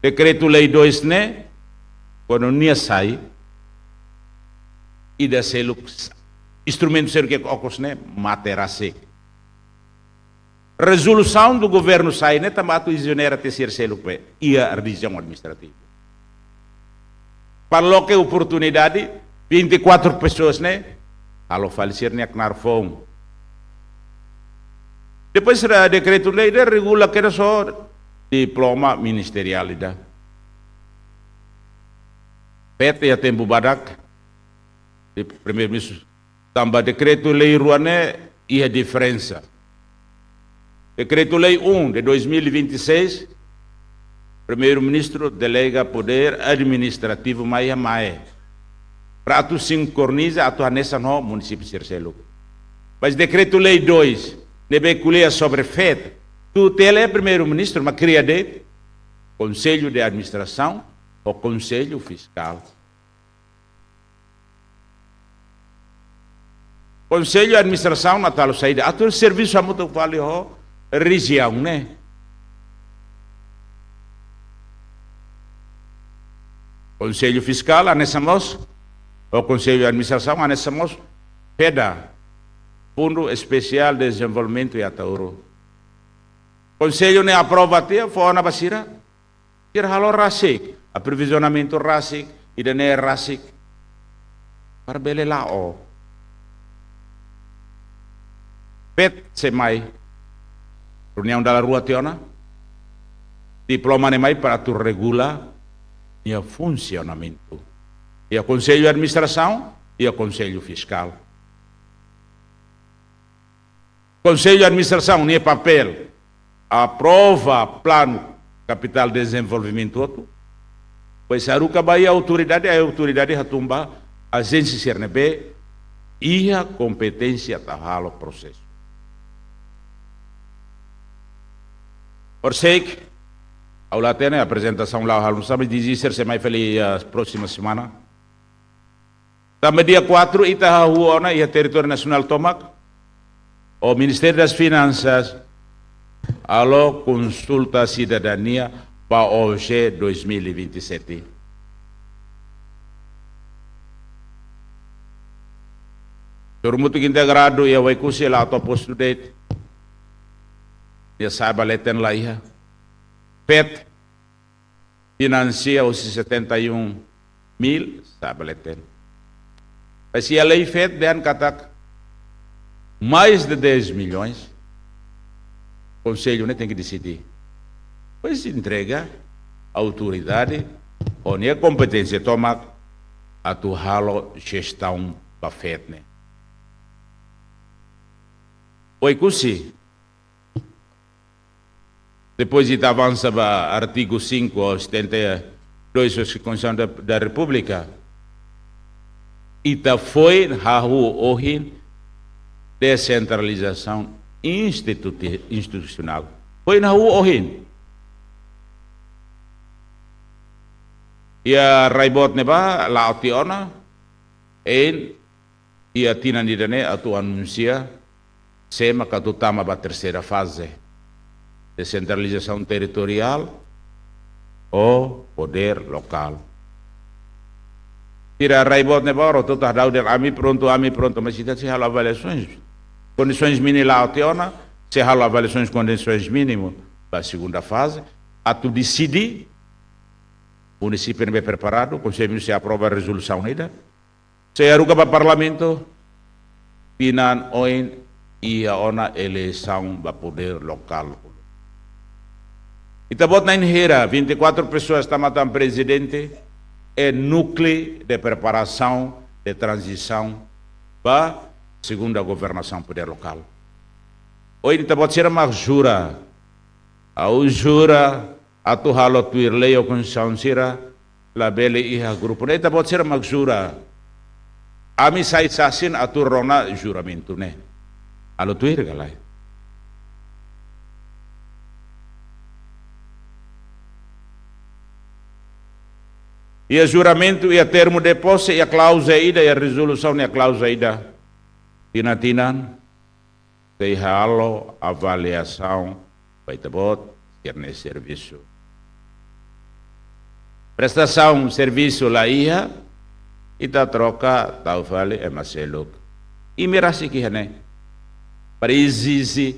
Dekretu-Lei dois ne'e, kuandu nia sai, ida seluk, instrumentu seluk ke okos ne'e mate rasik. Rezolusaun do governu sai ne'e tanba atu ezonera tiha sira seluk be iha rejiaun administrativa. Para loke oportunidade, vinte e quatro pessoas ne'e halo fali sira-nia knaar foun. Depois, dekretu-lei ida regula kedas ho diploma ministeriál ida. Feto iha tempu badak, de primeiru-ministru, tanba dekretu-lei rua ne'e iha diferensa. Dekretu-Lei um de dois mil e vinte e seis, Primeiru-Ministru delega podér administrativu mai iha MAE, para atu sinkroniza, atu hanesan ho munisípiu sira seluk. Mas Dekretu-Lei dois, ne'ebé ko'alia sobre feto, tutela iha Primeiru-Ministru, mak kria de'it Konsellu de Administrasaun ho Konsellu Fiskál. Konsellu Administrasaun atu halo saida? Atu servisu hamutuk fali ho rejiaun ne'e. Konsellu Fiskál hanesan mós, ho Konsellu Administrasaun hanesan mós, FEDA, Fundu Espesiál Dezenvolvimentu iha Ataúro. Konsellu ne'e aprova tiha, fó ona ba sira. Sira halo rasik, aprovizionamentu rasik, ida-ne'e rasik. Para bele la'o. Feto sei mai, reuniaun dala rua tiha ona, diploma ne'e mai para atu regula nia funsionamentu. Iha Konsellu Administrasaun, iha Konsellu Fiskál. Konsellu Administrasaun nia papél aprova planu kapitál dezenvolvimentu hotu. Depois haruka ba iha autoridade, iha autoridade hatún ba ajénsia sira ne'ebé iha kompeténsia atu halo prosesu. Horisehik, ha'u la hatene aprezentasaun la'o halo sabe, DG sira sei mai fali, ah, próxima semana. Tanba dia quatro ita hahú ona iha territóriu nasionál tomak, ho Ministériu das Finansas halo konsulta sidadania ba OG dois mil e vinte e sete. Sorumutu ke integradu iha Oekusi la to'o postu de'it. Nia sa'e ba leten la iha. FET finansia husi setenta e um mil sa'e ba leten. Mas iha lei FET dehan katak mais de dez milhões Konsellu ne'e tenke deside. Depois entrega autoridade ho nia kompeténsia tomak atu halo jestaun ba feto ne'e. Oekusi, depois ita avansa ba artigu cinco ao setenta e dois da Constituição da, da República, ita foin hahú ohin desentralizasaun instituti-, institusionál. Foin hahú ohin. Iha rai boot ne'ebá, la'o tiha ona, en iha tinan ida-ne'e atu anunsia sé maka atu tama ba terseira faze. Desentralizasaun territoriál ho podér lokál. Sira rai boot ne'ebá, ora, atu ta dau den ami prontu, ami prontu, mas ita sei halo avaliasoens. Kondisoens mínimas la'o tiha ona, sei halo avaliasoens kondisoens mínimas ba segunda faze. Atu deside, munisípiu ne'ebé preparadu, Konsellu sei aprova rezolusaun ida. Sei haruka ba Parlamentu, tinan oin iha ona eleisaun ba podér lokál. Ita-boot na'in hira, vinte e quatro pessoas tama tan prezidente, é núcleo de preparação de transição ba segunda governação podér lokál. Ohin ita-boot sira mak jura, ha'u jura, atu halo tuir lei ho konstituisaun sira, labele iha grupu ne'e. Ita-boot sira mak jura. Ami sai sasin atu rona juramentu ne'e. Halo tuir ka lae? Iha juramentu, iha termu de pose, iha kláuzula ida, iha rezolusaun, iha kláuzula ida. Tinan-tinan, sei halo avaliasaun ba ita-boot sira-nia servisu. Prestasaun servisu la iha, ita troka tau fali ema seluk. Imi rasik iha ne'e para ezije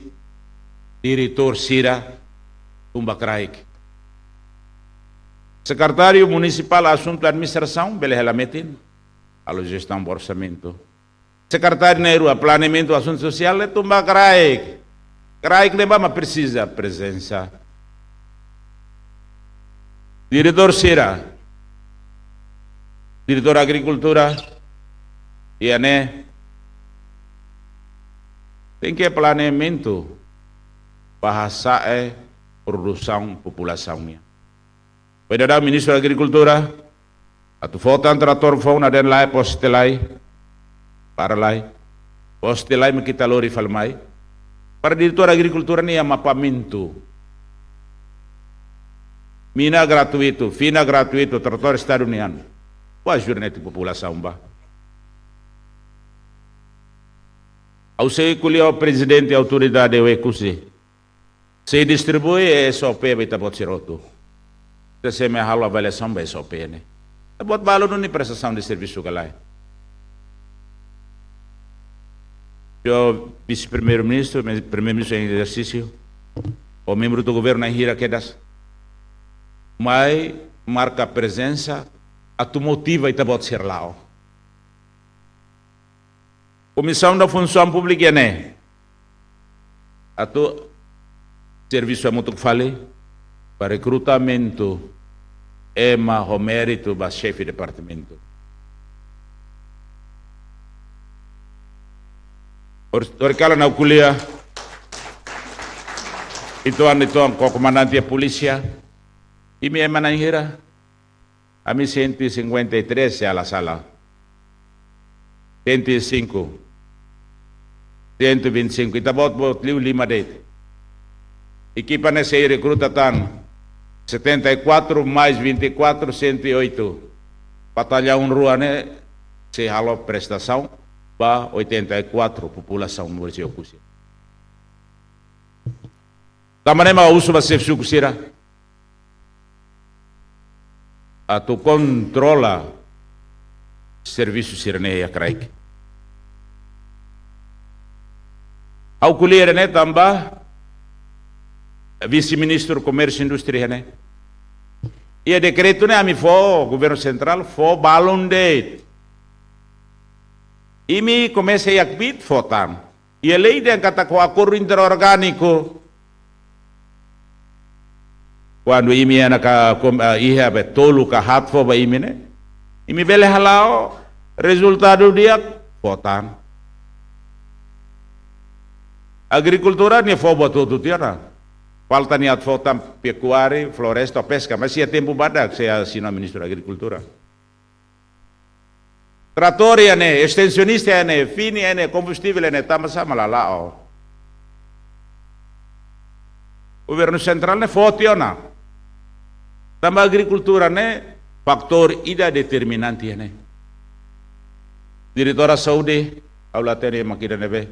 diretór sira tun ba kraik. Sekretáriu Munisipál Asuntu Administrasaun bele hela metin, halo jestaun ba orsamentu. Sekretáriu na'in rua Planeamentu Asuntu Sosiál ne'e tun ba kraik. Kraik ne'ebá mak presiza prezensa. Diretór sira, diretór Agrikultura, iha ne'e, tenke planeamentu ba hasa'e produsaun populasaun nian. Foin daudaun Ministru Agrikultura atu fó tan tratór foun, naden lae, poste lae, para lae. Poste lae mak ita lori fali mai. Para diretór Agrikultura nia mapeamentu. Mina gratuitu, fina gratuitu, tratór Estadu nian. Ba ajuda netik populasaun ba. Ha'u sei ko'alia ho prezidente autoridade Oekusi. Sei distribui S O P ba ita-boot sira hotu. Ita sei mai halo avaliasaun ba S O P ne'e. Ita-boot balu duni prestasaun de servisu ka lae. Señór Vise-Primeiru-Ministru, me-, Primeiru-Ministru em exercício, ho membru do governu na'in hira kedas, mai marka prezensa atu motiva ita-boot sira la'o. Komisaun da Funsaun Públika ne'e atu servisu hamutuk fali ba rekrutamentu ema ho méritu ba xefe departamentu. Or-, horikalan ha'u ko'alia uitoan, uitoan ho komandante polísia, imi ema na'in hira? Ami cento e cinquenta e três, se la sala. Cento e cinco. Cento e vinte e cinco. Ita-boot, boot liu lima de'it. Ekipa ne'e sei rekruta tan setenta e quatro mais vinte e quatro, cento e oito. Batallaun rua ne'e sei halo prestasaun ba oitenta e quatro populasaun munisípiu Oekusi. Tanba ne'e mak husu ba xefe suku sira atu kontrola servisu sira-ne'e iha kraik. Ha'u ko'alia ne'e tanba Vise-Ministru Komérsiu Indústria ne'e, iha dekretu ne'e ami fó, governu sentrál fó balun de'it. Imi komesa iha kbiit fó tan. Iha lei dehan katak ho akordu interorgániku, Kuandu imi iha ne'e ka kom-, ah, iha be tolu ka haat fó ba imi ne'e, imi bele hala'o, rezultadu di'ak, fó tan. Agrikultura nia fó buat hotu tiha ona. Falta nia atu fó tan pekuária, floresta, peska, mas iha tempu badak sei asina ministru agrikultura. Tratór iha ne'e, estensionista iha ne'e, fini iha ne'e, kombustivel iha ne'e, tanba sá mak la la'o? Governu sentrál ne'e fó tiha ona. Tanba agrikultura ne'e fatór ida determinante iha ne'e. Diretora Saúde, ha'u la hatene mak ida ne'ebé.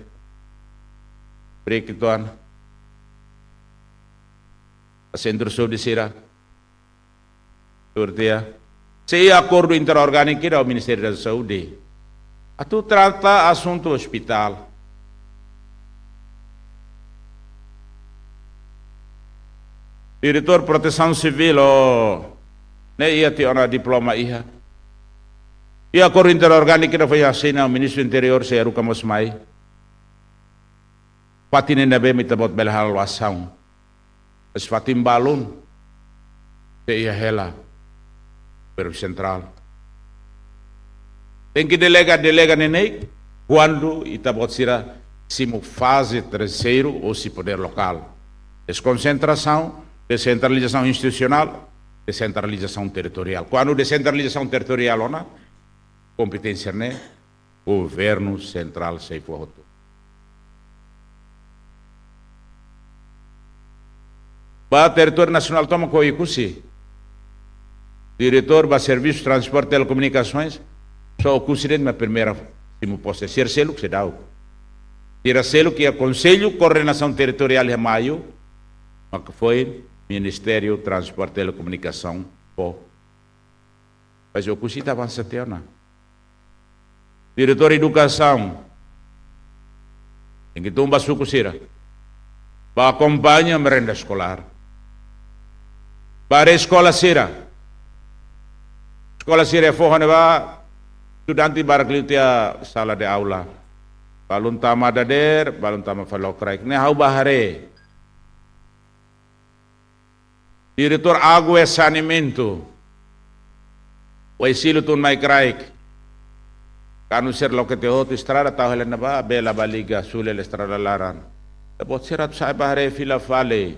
Break uitoan. Sentru saúde sira. Tuur tiha. Sei iha akordu interorgániku ida ho Ministériu da Saúde atu trata asuntu ospitál. Diretór Protesaun Sivíl, ó, ne'e iha tiha ona diploma iha. Iha akordu interorgániku ida foin asina, Ministru Interiór sei haruka mós mai. Fatin ne'ebé mak ita-boot bele halo asaun. Mas fatin balun, sei iha hela governu sentrál. Tenke delega, delega neineik, kuandu ita-boot sira simu faze terseiru husi podér lokál. Deskonsentrasaun, desentralizasaun institusionál, desentralizasaun territoriál. Kuandu desentralizasaun territoriál ona, kompeténsia ne'e governu sentrál sei fó hotu. Ba territóriu nasionál tomak Oekusi. Diretór ba Servisu Transporte Telekomunikasoens, só Oekusi de'it mak primeira simu pose. Sira seluk seidauk. Sira seluk iha Konsellu Koordenasaun Territoriál iha Maio, mak foin Ministériu Transporte Telekomunikasaun fó. Mas Oekusi ita avansa tiha ona. Diretór Edukasaun, tenke tun ba suku sira, ba akompaña merenda eskolár, ba haree eskola sira. Eskola sira foho ne'ebá, estudante barak liu tiha sala de aula. Balun tama dadeer, balun tama fali lokraik. Ne'e ha'u bá haree. Diretór Água e Saneamentu, Oesílio tun mai kraik. Kanu sira loke tiha hotu estrada, tau hela ne'ebá, bela ba liga, suli hela estrada laran. Ita-boot sira atu sa'e bá haree fila fali.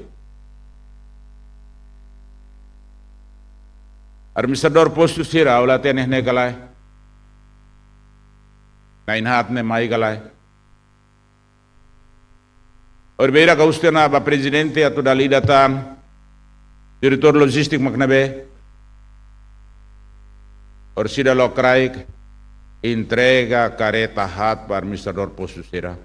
Administradór postu sira, ha'u la hatene ne'e ka lae. Na'in-haat ne'e mai ka lae. Orsida ka husu tiha ona ba prezidente atu dala ida tan, diretór lojístika mak ne'ebé. Orsida lokraik, entrega kareta haat ba administradór postu sira.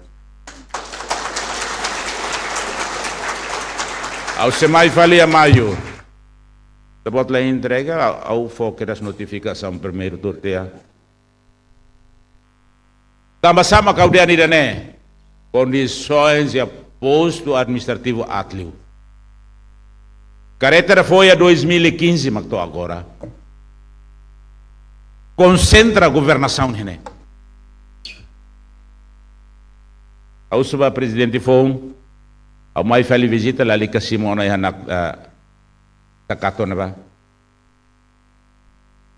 Ha'u sei mai fali iha Maio. Ita-boot la entrega, ha'u fó kedas notifikasaun primeiru tuur tiha. Tanba sá mak ha'u dehan ida-ne'e? Kondisoens iha postu administrativu aat liu. Kareta ida foin iha dois mil e quinze mak to'o agora. Konsentra governasaun iha ne'e. Ha'u husu ba prezidente foun, ha'u mai fali vizita, lalika simu ona iha ne'e, ah, Takato ne'ebá.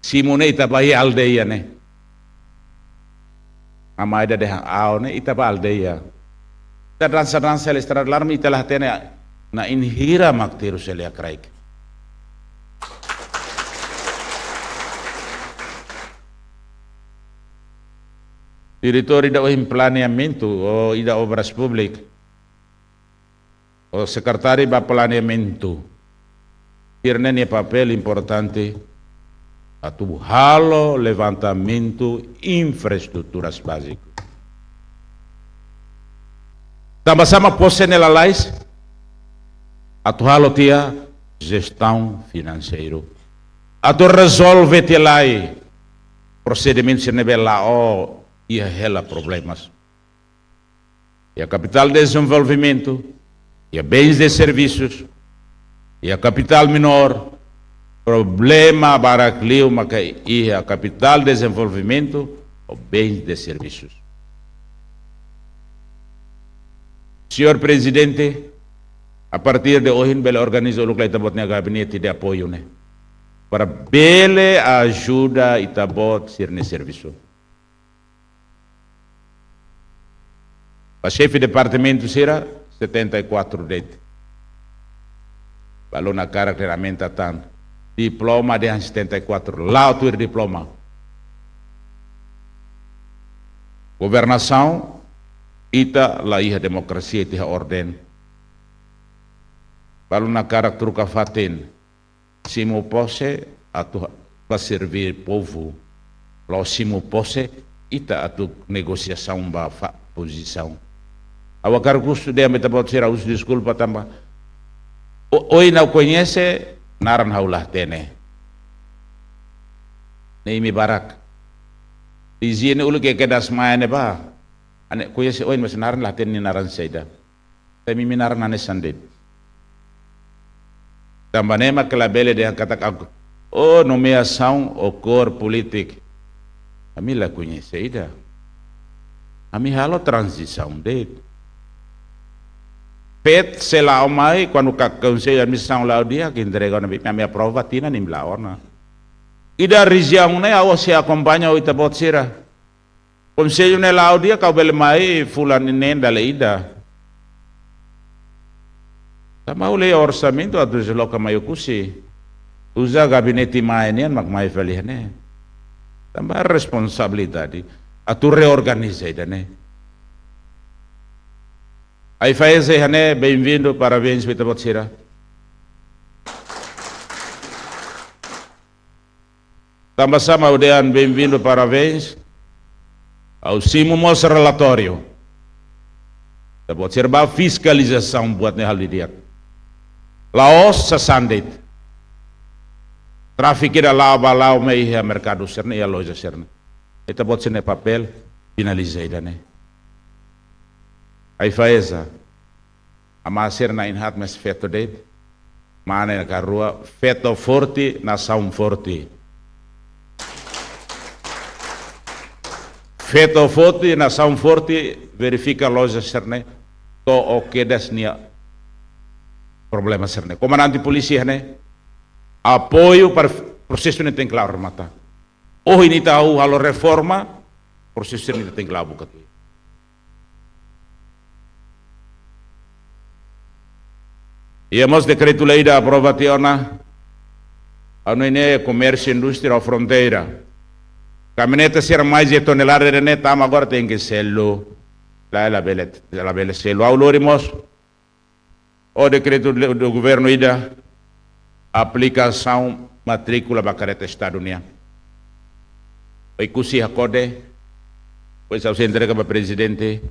Simu ne'e ita bá iha aldeia ne'e. Amai da dehan aon ne'e ita bá aldeia. Ita dansa-dansa hela estrada laran, ita la hatene na'in hira mak terus hela iha kraik. Diretór ida ohin planeamentu, ou ida obras públikas, ou sekretáriu ba planeamentu. Sira-ne'e nia papél importante atu halo levantamentu infraestruturas báziku. Tanba sá mak pose ne'e lalais, atu halo tiha jestaun finanseiru. Atu rezolve tiha lai prosedimentu sira ne'ebé la'o iha hela problemas. Iha kapitál dezenvolvimentu, iha bens de servisus, iha kapitál menór, problema barak liu maka iha kapitál dezenvolvimentu ou bens de servisus. Señór Prezidente, A partir de ohin bele organiza uluk lai ita-boot nia gabinete de apoiu ne'e, para bele ajuda ita-boot sira-nia servisu. Ba xefe departamentu sira, setenta e quatro de'it. Balu nakarak aumenta tan. Diploma dehan setenta e quatro, la'o tuir diploma. Governasaun, ita la iha demokrasia, ita iha orden. Balu nakarak troka fatin. Simu pose atu ba serve povu. La'ós simu pose ita atu negosiasaun ba fa-, pozisaun. Ha'u hakarak husu dehan ba ita-boot sira, husu deskulpa tanba. O-, ohin ha'u koñese, naran ha'u la hatene. Ne'e imi barak. Dizia ne'e uluk ke kedas mai ne'ebá. Ha'u koñese ohin, mas naran la hatene, naran saida. Tanba imi naran hanesan de'it. Tanba ne'e mak labele dehan katak, oh, nomeasaun ou kór polítika. Ami la koñese ida. Ami halo tranzisaun de'it. Feto sei la'o mai, kuandu ka-, konsellu administrasaun la'o di'ak, ke entrega ona, ami aprova tinan imi la'o ona. Ida rejiaun ne'e, ha'u sei akompaña ho ita-boot sira. Konsellu ne'e la'o di'ak, ha'u bele mai fulan neen dala ida. Tanba ha'u lei orsamentu atu desloka mai Oekusi. Uza gabinete mai nian mak mai fali ne'e. Tanba responsabilidade atu reorganiza ida-ne'e. AIFAESA iha ne'e, bem-vindo, parabéns ba ita-boot sira. Tanba sá mak ha'u dehan bem-vindo, parabéns. Ha'u simu mós relatóriu. Ita-boot sira ba fiskalizasaun buat ne'e halo di'ak. La'ós sasán de'it. Tráfiku ida la'o ba la'o mai iha merkadu sira-ne'e, iha loja sira-ne'e. Ita-boot sira-nia papél finaliza ida-ne'e. AIFAESA. Amá sira na'in-haat, mas feto de'it. Mane na karua, feto forte, nasaun forte. Feto forte, nasaun forte, verifika loja sira-ne'e, to'o kedas nia problema sira-ne'e. Komandante polísia ne'e, apoiu para prosesu ne'e tenke la'o remata. Ohin ita halo reforma, prosesu ne'e tenke la'o buka tuir. Iha mós dekretu-lei ida aprova tiha ona, anu ne'e komérsiu indústria ou fronteira. Kamioneta sira mai tonelada ida-ne'e tama agora tenke selu. La, labele, labele selu. Ha'u lori mós o dekretu do governu ida, aplikasaun matríkula ba kareta Estadu nian. Oekusi hakode, depois ha'u sei entrega ba prezidente,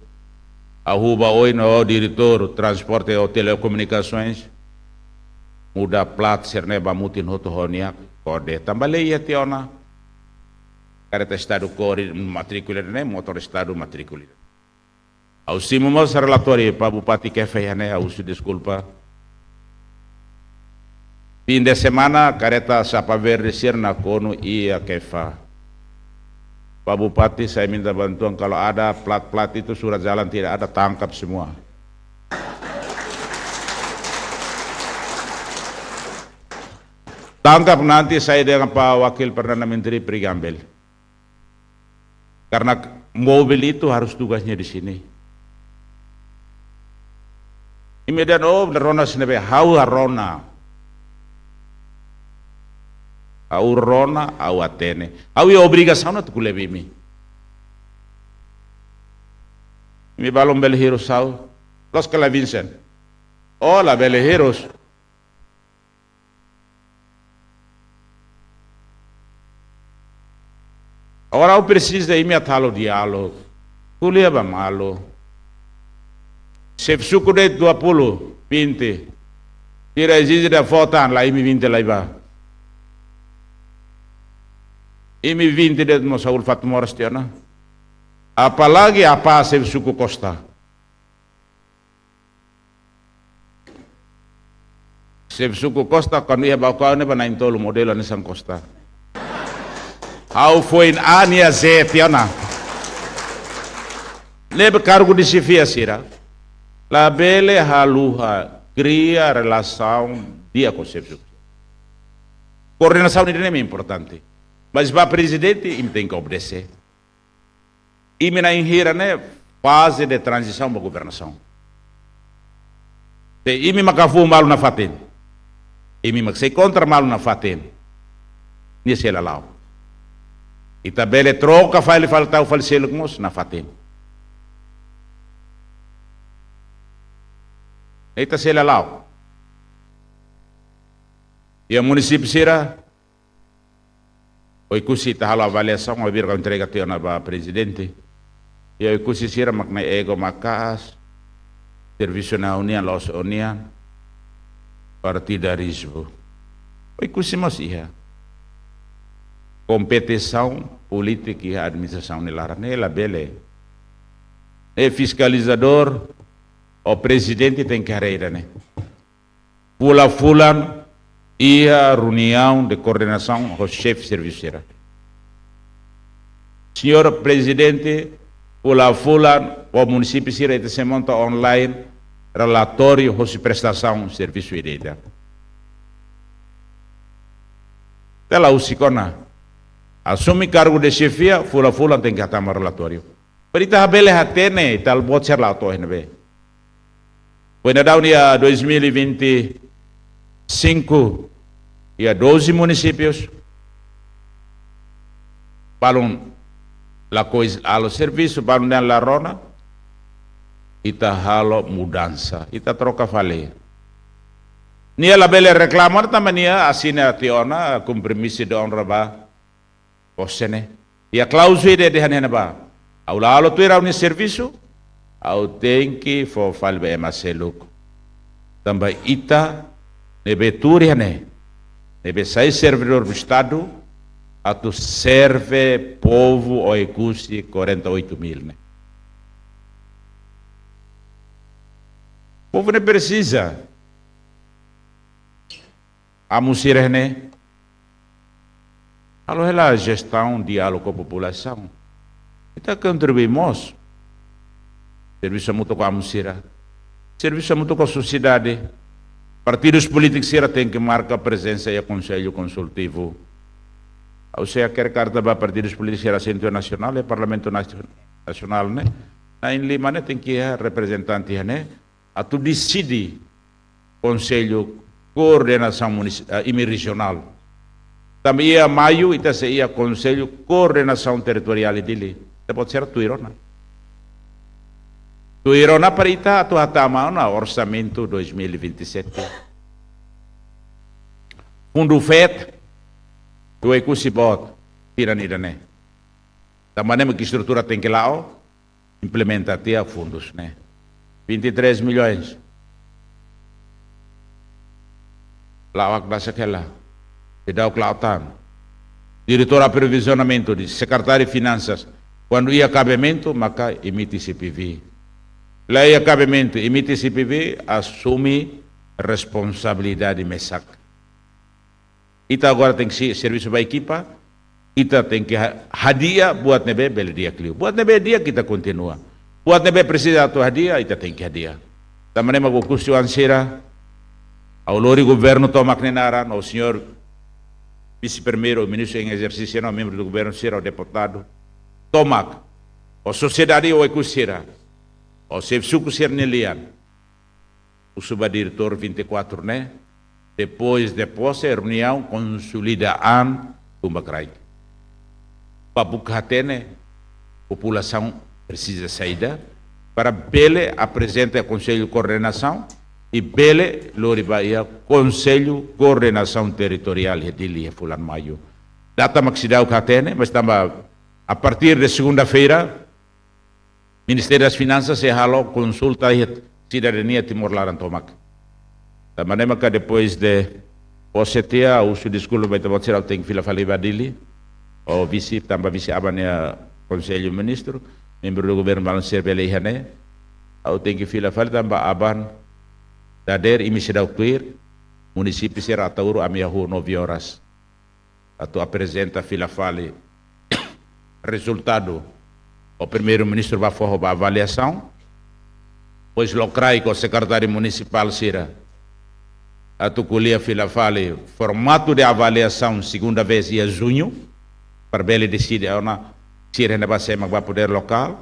ha'u ba oin ho diretór transporte ou telekomunikasoens, muda plat sira-ne'e ba mutin hotu ho nia kode. Tanba lei iha tiha ona, kareta Estadu kore matríkula ne'e, motór Estadu matríkula. Ha'u simu mós relatóriu ba Bupati Keffe iha ne'e, ha'u husu deskulpa. Fim de semana, kareta Chapa Verde sira nakonu iha Keffe. Ba Bupati, saya minta bantuan, kalau ada plat-plat itu, surat jalan tidak ada, tangkap semua. Tangkap, nanti saya dengan Pak Wakil Perdana Menteri pergi ambil. Karena mobil itu harus tugasnya di sini. Imi dehan, oh, rona sini be, ha'u rona. Ha'u rona, ha'u hatene. Ha'u iha obrigasaun atu ko'alia ba imi. Imi balun bele hirus ha'u. Los kala Vincent. Oh, labele hirus. Agora ha'u presiza imi atu halo diálogu. Ko'alia ba malu. Xefe suku de'it dua puluh, vinte. Sira ezije ida fó tan, la imi vinte lai ba. Imi vinte de'it mós ha'u ulfat moras tiha ona. Apalagi apá xefe suku Costa. Xefe suku Costa, kuandu iha Baucau ne'e ba na'in-tolu, modelu hanesan Costa. Ha'u foin A nia Z tiha ona. Ne'ebé kargu de xefia sira. Labele haluha kria relasaun di'ak ho xefe suku. Koordenasaun ida-ne'e importante. Mas ba prezidente, imi tenke obedese. Imi na'in hira ne'e faze de tranzisaun ba governasaun. Se imi mak hafuu malu nafatin, imi mak sei kontra malu nafatin, nia sei la la'o. Ita bele troka fali, fali tau fali seluk mós nafatin. Ita sei la la'o. Iha munisípiu sira, Oekusi ita halo avaliasaun, ohin loron ha'u entrega tiha ona ba prezidente. Iha Oekusi sira mak ne'e ego maka'as, servisu ne'e ha'u-nian, la'ós ó-nian, partidarizmu. Oekusi mós iha. Kompetisaun polítika iha administrasaun nia laran ne'e labele. Ne'e fiskalizadór, ou prezidente tenke haree ida-ne'e. Fulan-fulan iha reuniaun de koordenasaun ho xefe servisu sira. Señór Prezidente, fulan-fulan ho munisípiu sira ita sei monta online relatóriu hosi prestasaun servisu ida-idak. Ita la husik ona. Asume kargu de xefia, fulan-fulan tenke hatama relatóriu. Para ita bele hatene, ita-boot sira la to'o iha ne'ebé. Foin dadaun iha dois mil e vinte e cinco, iha doze munisípius, balun lakohi halo servisu, balun dehan la rona, ita halo mudansa, ita troka fali. Nia labele reklama, tanba nia asina tiha ona kompromisu de onra ba pose ne'e. Iha kláuzula ida dehan iha ne'ebá: ha'u la halo tuir ha'u-nia servisu, ha'u tenke fó fali ba ema seluk. Tanba ita ne'ebé tuur iha ne'e, ne'ebé sai servidór do Estado, atu serve povu Oekusi quarenta e oito mil ne'e. Povu ne'e presiza. Amu sira ne'e, halo hela jestaun, diálogu ho populasaun. Ita kontribui mós. Servisu hamutuk ho amu sira. Servisu hamutuk ho sosiedade. Partidus polítikus sira tenke marka prezensa iha Konsellu Konsultivu. Ha'u sei hakerek karta ba partidus polítikus sira asentu nasionál, iha Parlamentu Nasi-, Nasionál ne'e. Na'in-lima ne'e tenke iha reprezentante iha ne'e atu deside Konsellu Koordenasaun Munis-, eh, imi rejionál. Tanba iha maiu ita sei iha Konsellu Koordenasaun Territoriál iha Dili. Ita-boot sira tuir ona. Tuir ona para ita atu hatama ona orsamentu dois mil e vinte e sete. Fundu feto, Oekusi boot tinan ida-ne'e. Tanba ne'e mak estrutura tenke la'o, implementa tiha fundus ne'e. Vinte e três milhões. La'o hakdasak hela. Seidauk la'o tan. Diretór Aprovizionamentu, de Sekretáriu Finansas, kuandu iha kabementu, maka emite C P V. La iha kabementu, emite C P V, asume responsabilidade mesak. Ita agora tenke se-, servisu ba ekipa, ita tenke ha-, hadi'a buat ne'ebé bele di'ak liu. Buat ne'ebé di'ak ita kontinua. Buat ne'ebé presiza atu hadi'a, ita tenke hadi'a. Tanba ne'e mak Oekusi-oan sira, ha'u lori governu tomak nia naran, ou señór Vise-Primeiru, ou Ministru em Exercício, ou membru do governu sira, ou deputadu, tomak, ou sosiedade Oekusi sira, ou xefe suku sira-nia lian, husu ba diretór vinte e quatro ne'e, depois de pose, reuniaun konsolida an tun ba kraik. Ba buka hatene populasaun presiza saida, para bele aprezenta Konsellu Koordenasaun i bele lori ba iha Konsellu Koordenasaun Territoriál iha Dili iha fulan maiu. Data mak seidauk hatene, mas tanba a partir de segunda-feira, Ministériu das Finansas sei halo konsulta iha sidadania Timor laran tomak. Tanba ne'e maka depois de pose tiha, husu deskulpa ba ita-boot sira, ha'u tenke fila fali ba Dili. Ou vise, tanba vise aban iha Konsellu Ministru, membru do governu balun sira bele iha ne'e. Ha'u tenke fila fali tanba aban dadeer imi seidauk tuir, munisípiu sira Ataúro, ami hahú nove horas atu aprezenta fila fali rezultadu. Ou Primeiru-Ministru ba fó ba avaliasaun. Depois lokraik ho sekretáriu munisipál sira atu ko'alia fila fali formatu de avaliasaun segunda vez iha juñu, para bele deside ona sira ne'ebá sé mak bá podér lokál.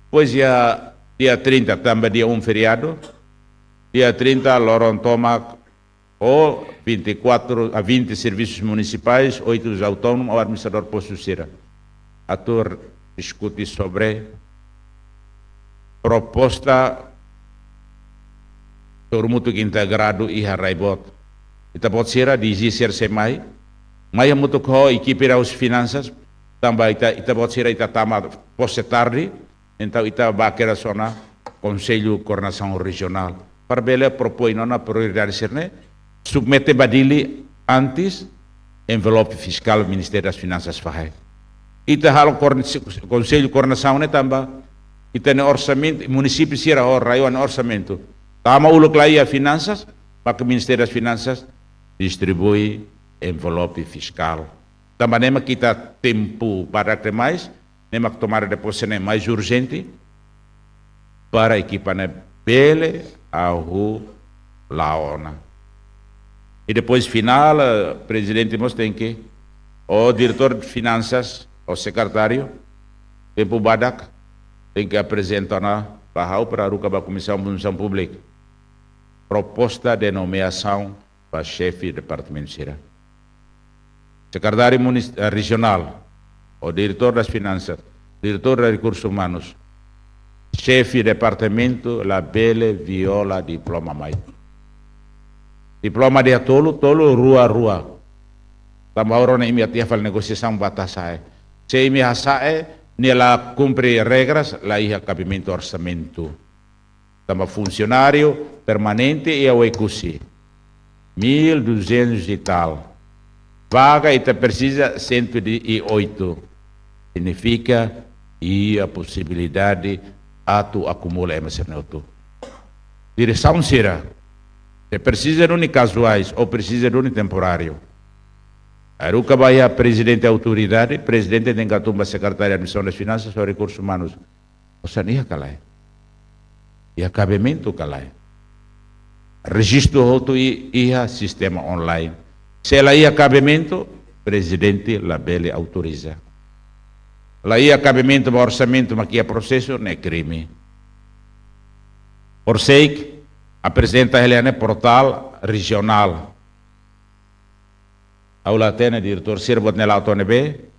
Depois dia, dia trinta tanba dia um feriadu. Dia trinta loron tomak, ho vinte e quatro a vinte serviços municipais, oito autônomos, ho administradór postu sira, atu diskute sobre proposta sorumutu integradu iha rai boot. Ita-boot sira, DG sira sei mai, mai hamutuk ho ekipe husi finansas, tanba ita, ita-boot sira ita tama pose tarde, entaun ita bá kedas ona Konsellu Koordenasaun Rejionál para bele propoin ona prioridade sira-ne'e, submete ba Dili antes, envelope fiskál Ministériu das Finansas fahe. Ita halo koordena-, Konsellu Koordenasaun ne'e tanba ita-nia orsamentu, munisípiu sira ho RAEOA nia orsamentu tama uluk lai iha finansas, maka Ministériu das Finansas distribui envelope fiskál. Tanba ne'e mak ita tempu badak demais, ne'e mak tomada de pose ne'e mais urjente para ekipa ne'e bele hahú la'o ona. I depois finál, eh, prezidente mós tenke, ou diretór de finansas, ou sekretáriu, tempu badak, tenke aprezenta ona ba ha'u para haruka ba Komisaun Funsaun Públika proposta de nomeasaun ba xefe departamentu sira. Sekretáriu munis-, eh, rejionál, ou diretór das finansas, diretór de rekursus umanus, xefe departamentu labele viola diploma mai. Diploma iha tolu, tolu, rua, rua. Tanba ohin ne'e imi atu iha fali negosiasaun ba atu hasa'e. Se imi hasa'e, nia la kumpre regras, la iha kabimentu orsamentu. Tanba funsionáriu permanente iha Oekusi, mil duzentos e tal. Vaga ita presiza cento e oito. Signifika iha posibilidade atu akumula ema sira-ne'e hotu. Diresaun sira, se presiza duni kazuais ou presiza duni temporáriu, haruka ba iha prezidente autoridade, prezidente tenke hatún ba sekretáriu administrasaun das finansas ou rekursus umanus: osan iha ka lae? Iha kabimentu ka lae? Rejistu hotu i-, iha sistema online. Se la iha kabimentu, prezidente labele autoriza. La iha kabimentu ba orsamentu mak iha prosesu, ne'e krime. Horisehik aprezenta hela iha ne'e portál rejionál. Ha'u la hatene diretór sira-boot ne'e la'o to'o ne'ebé.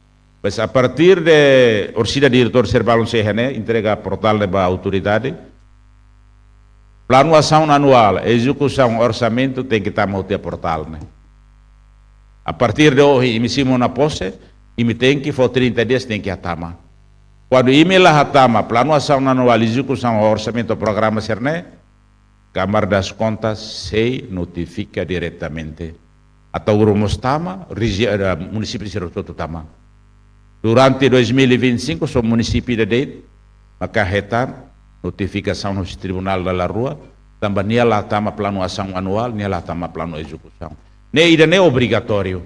Mas a partir de orsida diretór sira balun sei iha ne'e, entrega portál ne'e ba autoridade. Planu asaun anuál, ezekusaun, orsamentu tenke tama hotu iha portál ne'e. A partir de ohin, imi simu ona pose, imi tenke fó trinta dias tenke hatama. Kuandu imi la hatama planu asaun anuál, ezekusaun, orsamentu, programa sira-ne'e, Câmara das Contas sei notifika diretamente. Ataúro mós tama, regi-, eh, munisípiu sira hotu tama. Durante dois mil e vinte e cinco, só munisípiu ida de'it maka hetan notifikasaun husi tribunál dala rua, tanba nia la tama planu asaun anuál, nia la tama planu ezekusaun. Ne'e ida-ne'e obrigatóriu.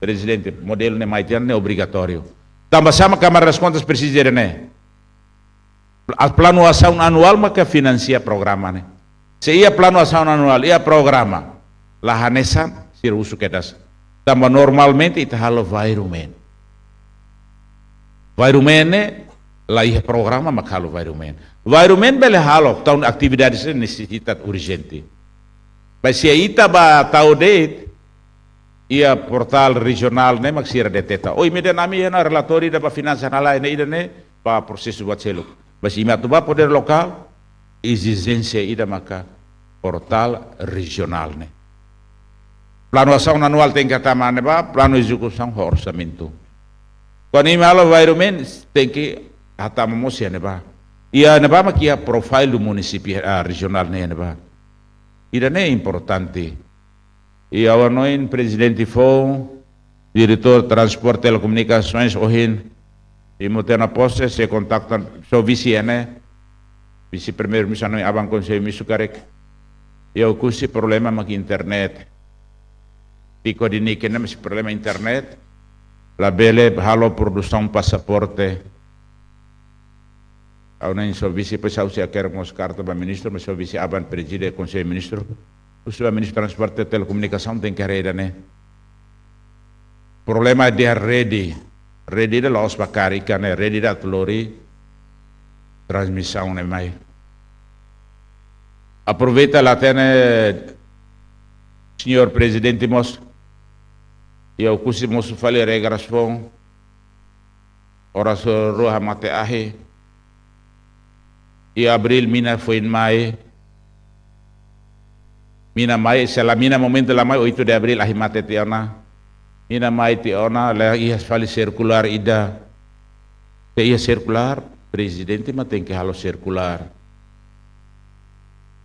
Prezidente, modelu ne'e mai tiha ne'e obrigatóriu. Tanba sá mak Câmara das Contas presiza ida-ne'e? Pla-, planu asaun anuál maka finansia programa ne'e. Se iha planu asaun anuál, iha programa, la hanesan, sira husu kedas. Tanba normalmente ita halo vairumen. Vairumen ne'e, la iha programa mak halo vairumen. Vairumen bele halo, tanba atividade sira nesesita urjente. Mas se ita bá tau de'it, iha portál rejionál ne'e mak sira deteta. Oi, imi dehan ami iha ona relatóriu ida ba finansa, la iha ne'e, ida-ne'e ba prosesu buat seluk. Mas imi atu bá podér lokál, ezijénsia ida maka portál rejionál ne'e. Planu asaun anuál tenke hatama iha ne'ebá, planu ezekusaun ho orsamentu. Kuandu imi halo vairumen, tenke hatama mós iha ne'ebá. Iha ne'ebá mak iha profile do município, ah, rejionál ne'e iha ne'ebá. Ida-ne'e importante. I ha'u hanoin prezidente foun, diretór transporte telekomunikasoens ohin, imi hotu iha ona pose, sei kontaktu, só vise iha ne'e, vise primeiru-ministru hanoin aban Konsellu Ministru karik. Iha Oekusi problema mak internet. Pico de Níquel ne'e mós problema internet. Labele halo produsaun pasaporte. Ha'u hanoin só vise, depois ha'u sei hakerek mós karta ba ministru, mas só vise aban prezide Konsellu Ministru. Husu ba Ministru Transporte Telekomunikasaun tenke haree ida-ne'e. Problema iha rede. Rede ida la'ós ba karik ka ne'e, rede ida atu lori transmisaun ne'e mai. Aproveita la hatene, Señór Prezidente mós, iha Oekusi mosu fali regras foun, oras rua hamate ahi. Iha abríl mina foin mai. Mina mai, se la mina momentu la mai, oito de abríl ahi mate tiha ona. Mina mai tiha ona, la iha fali sirkulár ida. Se iha sirkulár, prezidente mak tenke halo sirkulár.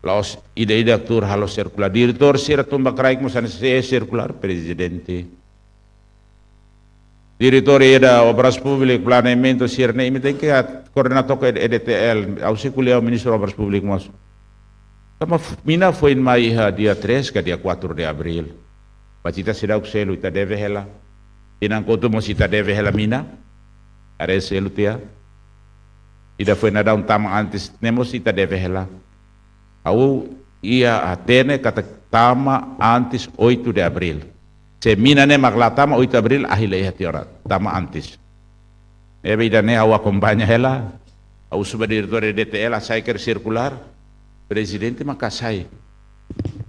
La'ós ida-idak tuur halo sirkulár. Diretór sira tun ba kraik mós hanesan, se iha sirkulár, prezidente. Diretór ida Obras Públikas, Planeamentu sira-ne'e, imi tenke koordena took ho E D T L, ha'u sei ko'alia ho Ministru Obras Públikas mós. Tanba f-, mina foin mai iha dia três ka dia quatro de abril. Mas ita seidauk selu, ita deve hela. Tinan kotuk mós ita deve hela mina. Haree selu tiha. Ida foin daudaun tama antes, ne'e mós ita deve hela. Ha'u iha hatene katak tama antes oito de abril. Se mina ne'e mak la tama oito de abril, ahi la iha tiha ona, tama antes. Ne'ebé ida-ne'e ha'u akompaña hela, ha'u husu ba diretór E D T L hasai kedas sirkulár, prezidente mak hasai.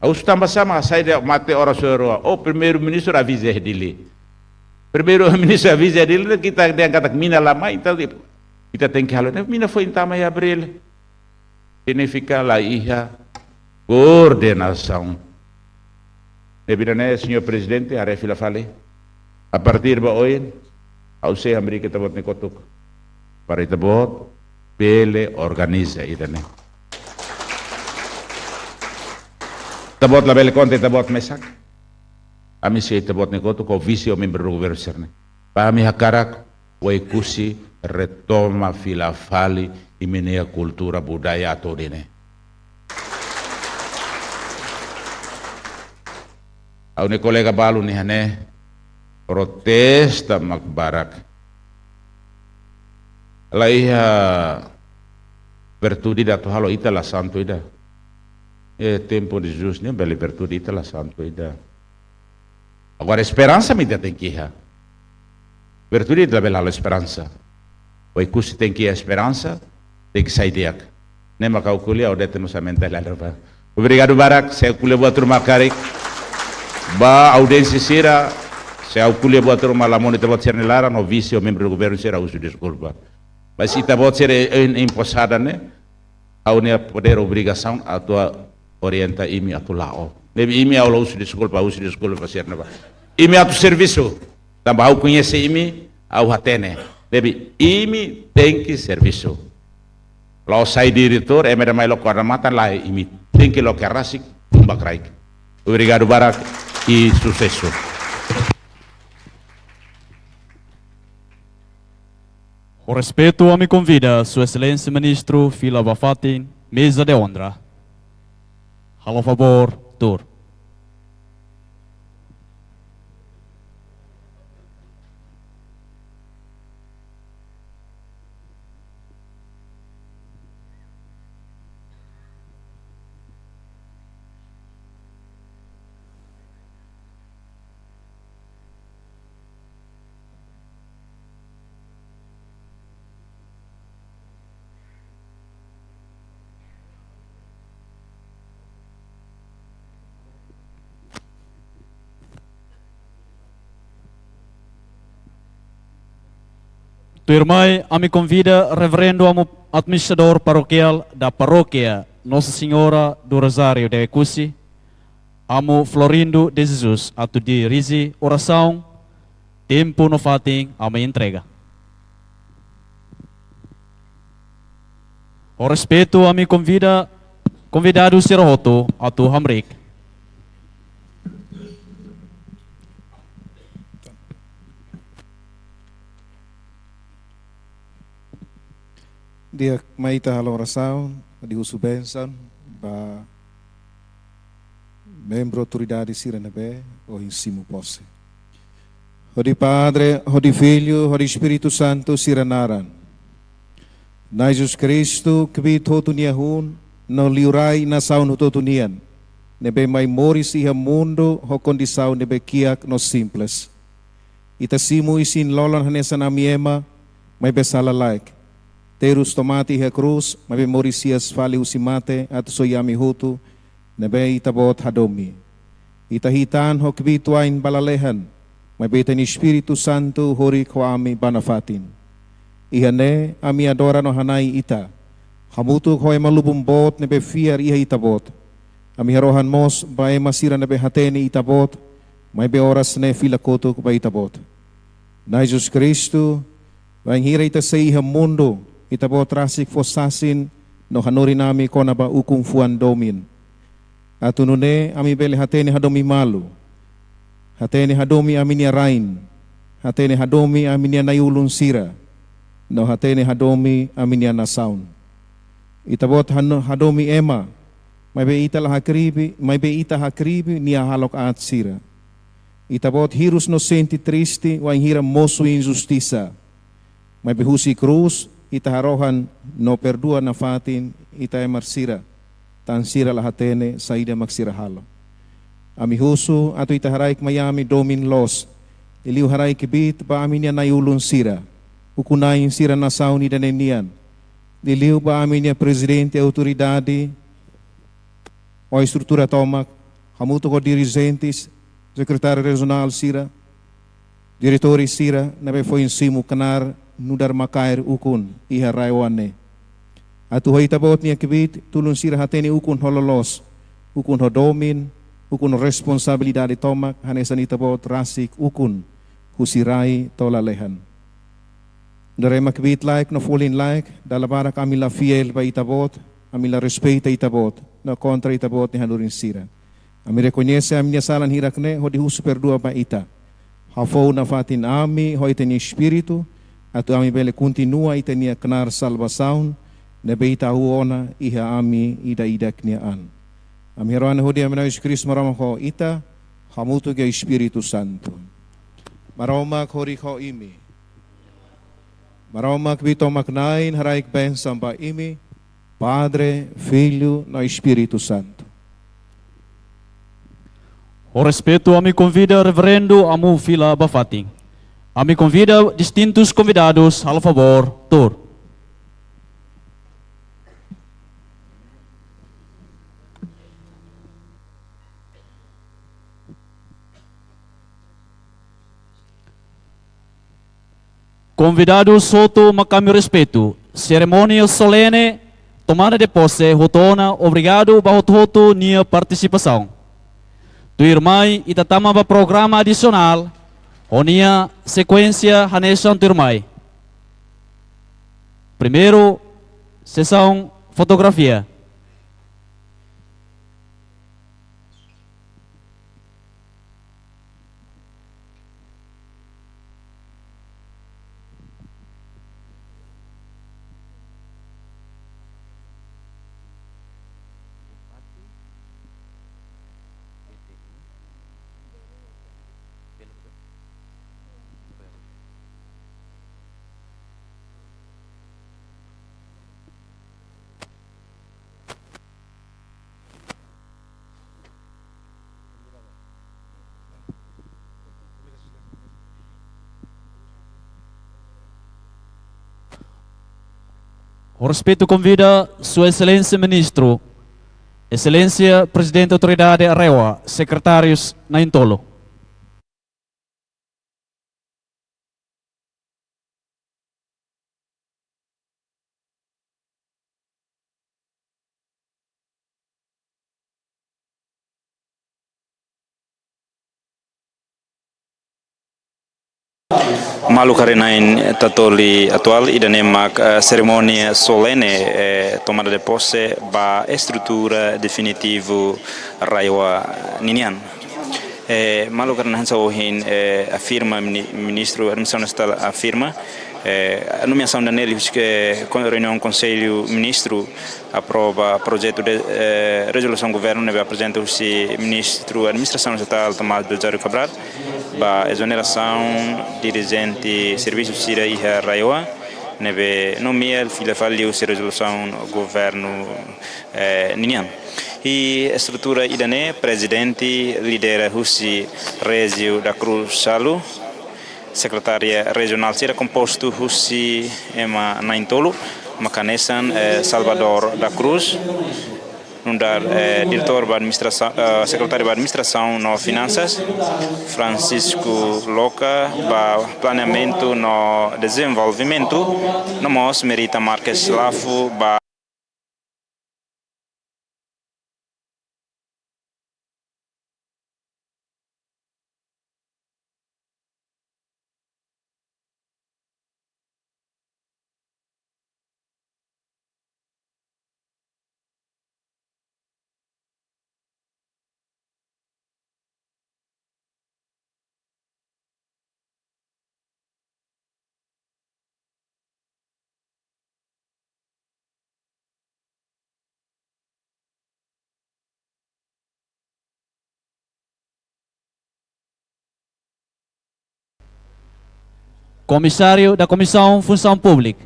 Ha'u husu tanba sá mak hasai de'it mate oras rua. Oh, Primeiru-Ministru aviza iha Dili. Primeiru-Ministru aviza iha Dili, ita dehan katak mina la mai, entaun ita tenke halo. Ne'e mina foin tama iha abríl. Signifika la iha koordenasaun. Ne'ebé ida-ne'e, Señór Prezidente, haree fila fali. A partir ba oin, ha'u sei hamriik iha ita-boot nia kotuk. Para ita-boot bele organiza ida-ne'e. Ita-boot labele konta ita-boot mesak. Ami sei iha ita-boot nia kotuk ho vise ho membru governu sira-ne'e. Ba ami hakarak Oekusi retoma fila fali imi-nia kultura budaya atu dene. Ha'u-nia kolega balu nia hanesan protesta mak barak. La iha virtude ida atu halo ita la santu ida. Iha tempu de Jesus ne'e bele virtude ita la santu ida. Agora esperansa mak ita tenke iha. Virtude ita labele halo esperansa. Oekusi tenke iha esperansa, tenke sai di'ak. Ne'e mak ha'u ko'alia, ha'u dehan mós aumenta la leva. Obrigadu barak, sei ko'alia buat ruma karik. Ba audiénsia sira, sei ko'alia buat ruma la monek ita-boot sira-nia laran, ho vise ho membru governu sira husu deskulpa. Mas ita-boot sira iha, iha posada ne'e, ha'u-nia podér obrigasaun atu orienta imi atu la'o. Ne'ebé imi ha'u la husu deskulpa, husu deskulpa sira-ne'ebá. Imi atu servisu. Tanba ha'u koñese imi, ha'u hatene. Ne'ebé imi tenke servisu. La'ós sai diretór, ema ida mai loke odamatan lae, imi tenke loke rasik, tun ba kraik. Obrigadu barak i susesu. Ho respeitu, ami konvida Sua Exelénsia Ministru fila ba fatin meza de onra. Halo favór, tuur. Tuirmai, ami konvida Reverendu Amu, Administradór Parokiál da Paróquia Nossa Senhora do Rosário de Oekusi, Amu Florindo de Jesus, atu dirije orasaun, tempu no fatin ami entrega. Ho respeitu, ami konvida konvidadu sira hotu atu hamriik. Di'ak, mai ita halo orasaun, hodi husu bensaun ba membru autoridade sira ne'ebé ohin simu pose. Hodi Padre, hodi Filho, hodi Espíritu Santu sira naran. Na'i Jesus Kristu, kbiit hotu nia hun, no liurai nasaun hotu-hotu nian. ne'ebé mai moris iha mundu ho kondisaun ne'ebé kiak no simples. Ita simu isin-lolon hanesan ami ema, maibé sala-laek. Terus to'o mate iha krús, maibé moris hi'as fali husi mate atu soi ami hotu ne'ebé Ita-Boot hadomi. Ita hi'it an ho kbiit-wa'in ba lalehan, maibé Ita-nia Espíritu Santu horik ho ami ba nafatin. Iha ne'e ami adora no hana'i Ita, hamutuk ho ema lubun boot ne'ebé fiar iha Ita-Boot. Ami harohan mós ba ema sira ne'ebé hatene Ita-Boot, maibé oras ne'e fila kotuk ba Ita-Boot. Na'i Jesus Kristu, bainhira Ita sei iha mundu, Ita-Boot rasik fó sasin no hanorin ami kona-ba ukun-fuan domin. Atu nune'e ami bele hatene hadomi malu, hatene hadomi ami-nia rain, hatene hadomi ami-nia na'i-ulun sira, no hatene hadomi ami-nia nasaun. Ita-Boot hano-, hadomi ema, maibé Ita la hakribi, maibé Ita hakribi nia hahalok aat sira. Ita-Boot hirus no sente triste wainhira mosu injustisa. Maibé husi krús, Ita harohan no perdua nafatin Ita-ema sira, tan sira la hatene saida mak sira halo. Ami husu atu Ita haraik mai ami domin loos, liuliu haraik kbiit ba ami-nia na'i-ulun sira, ukun-na'in sira nasaun ida-ne'e nian, liuliu ba ami-nia prezidente autoridade, ho estrutura tomak, hamutuk ho dirijentes, sekretáriu rejionál sira, diretores sira ne'ebé foin simu knaar nu'udar makaer ukun iha RAEOA ne'e. Atu ho Ita-Boot nia kbiit, tulun sira hatene ukun ho loloos, ukun ho domin, ukun ho responsabilidade tomak, hanesan Ita-Boot rasik ukun husi rai to'o lalehan. Nu'udar ema kbiit-laek no folin-laek, dala barak ami la fiél ba Ita-Boot, ami la respeita Ita-Boot, no kontra Ita-Boot nia hanorin sira. Ami rekoñese ami-nia salan hirak-ne'e hodi husu perdua ba Ita. Hafoun nafatin ami ho Ita-nia Espíritu, atu ami bele kontinua Ita-nia knaar salvasaun ne'ebé Ita hahú ona iha ami ida-idak nia an. Ami harohan hodi ami Na'i Jesus Kristu, Maromak ho Ita, hamutuk ho Espíritu Santu. Maromak horik ho imi. Maromak kbiit-tomak-na'in haraik bensaun ba imi, Padre, Filho no Espíritu Santu. Ho respeitu, ami konvida Reverendu Amu fila ba fatin. Ami konvida distintus konvidadus, halo favór, tuur. Konvidadus hotu mak ami respeitu. Serimónia solene tomada de pose hotu ona, obrigadu ba hotu-hotu nia partisipasaun. Tuirmai ita tama ba programa adisionál, ho nia sekuénsia hanesan tuirmai. Primeiru, sesaun fotografia. Ho respeitu konvida Sua Exelénsia Ministru, Exelénsia Prezidente Autoridade RAEOA, sekretárius na'in-tolu. Maluk haree-na'in Tatoli atuál, ida-ne'e mak, eh, serimónia solene, eh, tomada de pose ba estrutura definitivu RAEOA ninian. Eh, maluk haree-na'in, hanesan ohin, eh, afirma mini-, Ministru Administrasaun Estatál afirma, eh, nomeasaun ida-ne'e liuhusi, eh, kon-, reuniaun Konsellu Ministru aprova projetu de, eh, rezolusaun governu ne'ebé aprezenta husi Ministru Administrasaun Estatál Tomás Belisário Cabral ba ezonerasaun dirijente servisu sira iha RAEOA ne'ebé nomeia fila fali husi rezolusaun governu, eh, ninian. Iha estrutura ida-ne'e, prezidente lidera husi Régio da Cruz Salu, sekretária rejionál sira kompostu husi ema na'in-tolu, mak hanesan, eh, Salvador da Cruz, nu'udar, eh, diretór ba administrasaun, eh, sekretáriu ba administrasaun no finansas, Francisco Loca ba planeamentu no dezenvolvimentu, no mós Merita Marques Lafo ba Komisáriu da Komisaun Funsaun Públika.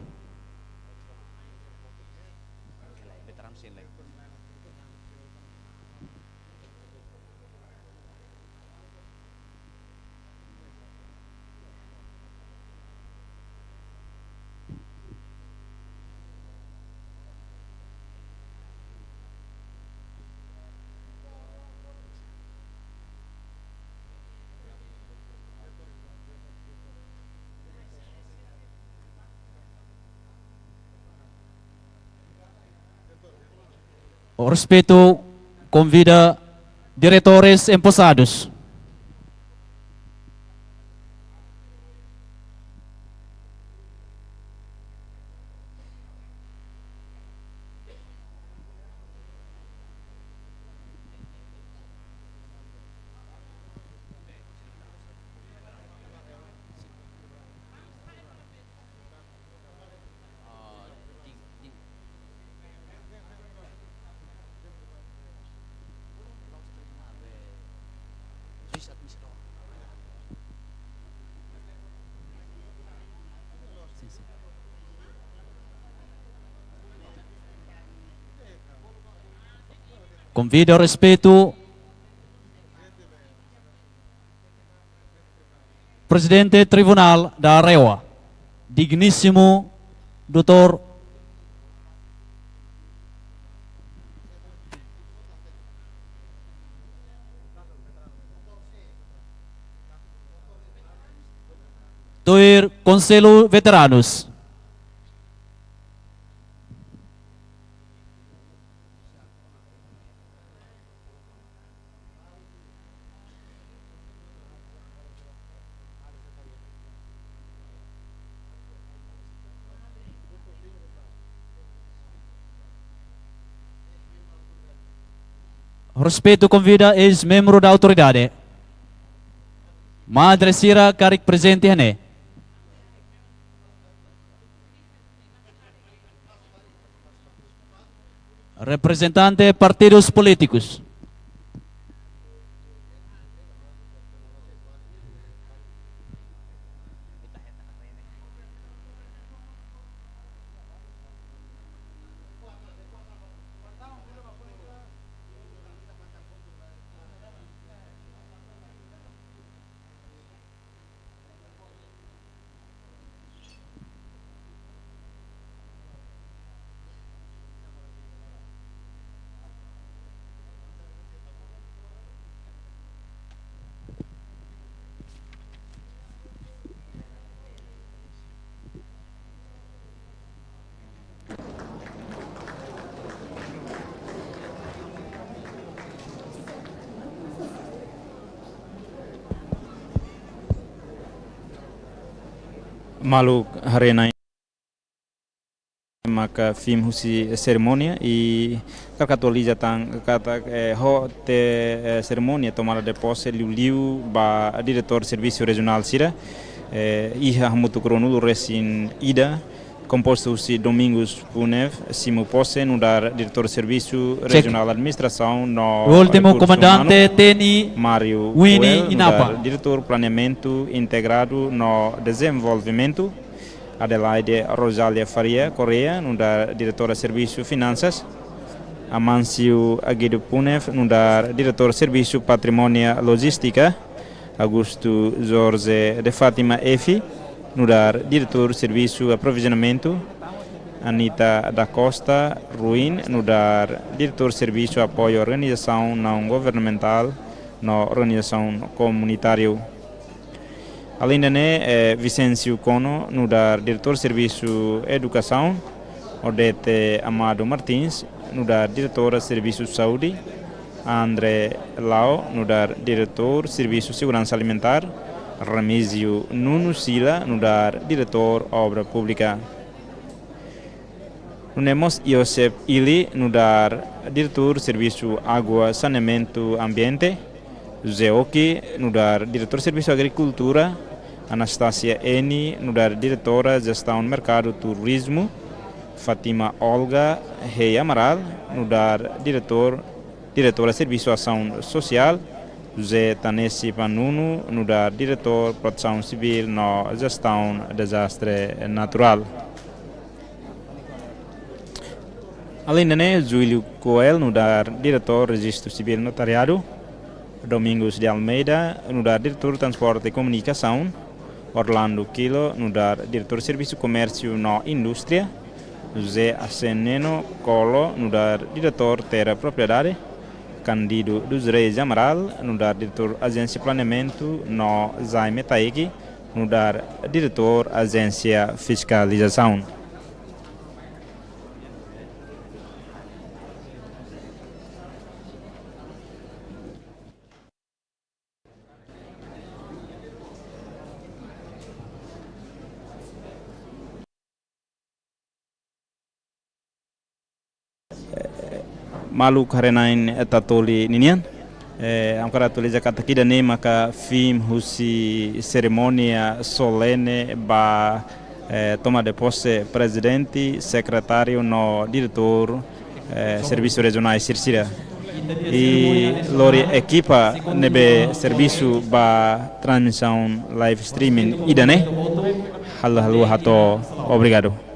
Ho respeitu, konvida diretores empossadus. Konvida ho respeitu, Prezidente Tribunál da RAEOA, dignísimu doutór tuir Konsellu Veteranus. Ho respeitu, konvida eis-membru da autoridade. Madre sira karik prezente iha ne'e. Reprezentante partidus polítikus. Maluk haree-na'in maka fim husi serimónia i hakarak atualiza tan katak, eh, hotu, eh, serimónia tomada de pose liuliu ba diretór servisu rejionál sira, eh, iha hamutuk ruanulu-resin-ida, kompostu husi Domingos Punev simu pose nu'udar diretór servisu rejionál administrasaun no últimu rekursus komandante umanus, T N I Mário Winnie Coelho Inapa nu'udar diretór planeamentu integradu no dezenvolvimentu, Adelaide Rosália Faria Correia nu'udar diretora servisu finansas, Amancio Aguido Punef, nu'udar Diretór Servisu Patrimóniu Lojístika, Augusto Jorge de Fátima F, nu'udar Diretór Servisu Aprovizionamentu, Anita da Costa Ruin, nu'udar Diretór Servisu Apoiu Organizasaun Naun Governamentál no Organizasaun Komunitáriu. Alende ne'e, eh, Vicêncio Cono, nu'udar Diretór Servisu Edukasaun, Odete Amado Martins, nu'udar Diretór Servisu Saúde, André Lau, nu'udar Diretór Servisu Seguransa Alimentár, Remígio Nuno Sila, nu'udar Diretór Obra Públika. Nune'e mós Joseph Ili, nu'udar Diretór Servisu Água, Saneamentu Ambiente, José Oki, nu'udar Diretór Servisu Agrikultura, Anastasia Eni, nu'udar Diretora Jestaun Merkadu Turizmu, Fátima Olga Rei Amaral, nu'udar Diretór, Diretora Servisu Asaun Sosiál, José Tanesi Panunu, nu'udar Diretór Protesaun Sivíl no Jestaun Dezastre Naturál. Alende ne'e, Júlio Coel, nu'udar Diretór Rejistu Sivíl Notariadu, Domingos de Almeida, nu'udar Diretór Transporte e Komunikasaun, Orlando Quilo, nu'udar Diretór Servisu Komérsiu no Indústria, José Aseneno Colo, nu'udar Diretór Terra Propriedade, Cândido dos Reis Amaral, nu'udar Diretór Ajénsia Planeamentu, no Jaime Taeki, nu'udar Diretór Ajénsia Fiskalizasaun. Maluk haree-na'in Tatoli ninian. Eh, ami hakarak atualiza katak ida-ne'e maka fim husi serimónia solene ba, eh, toma de posse prezidente, sekretáriu no diretór, eh, servisu rejionál sira-sira. I lori ekipa ne'ebé servisu ba transmisaun live streaming ida-ne'e, halo halo hato'o obrigadu.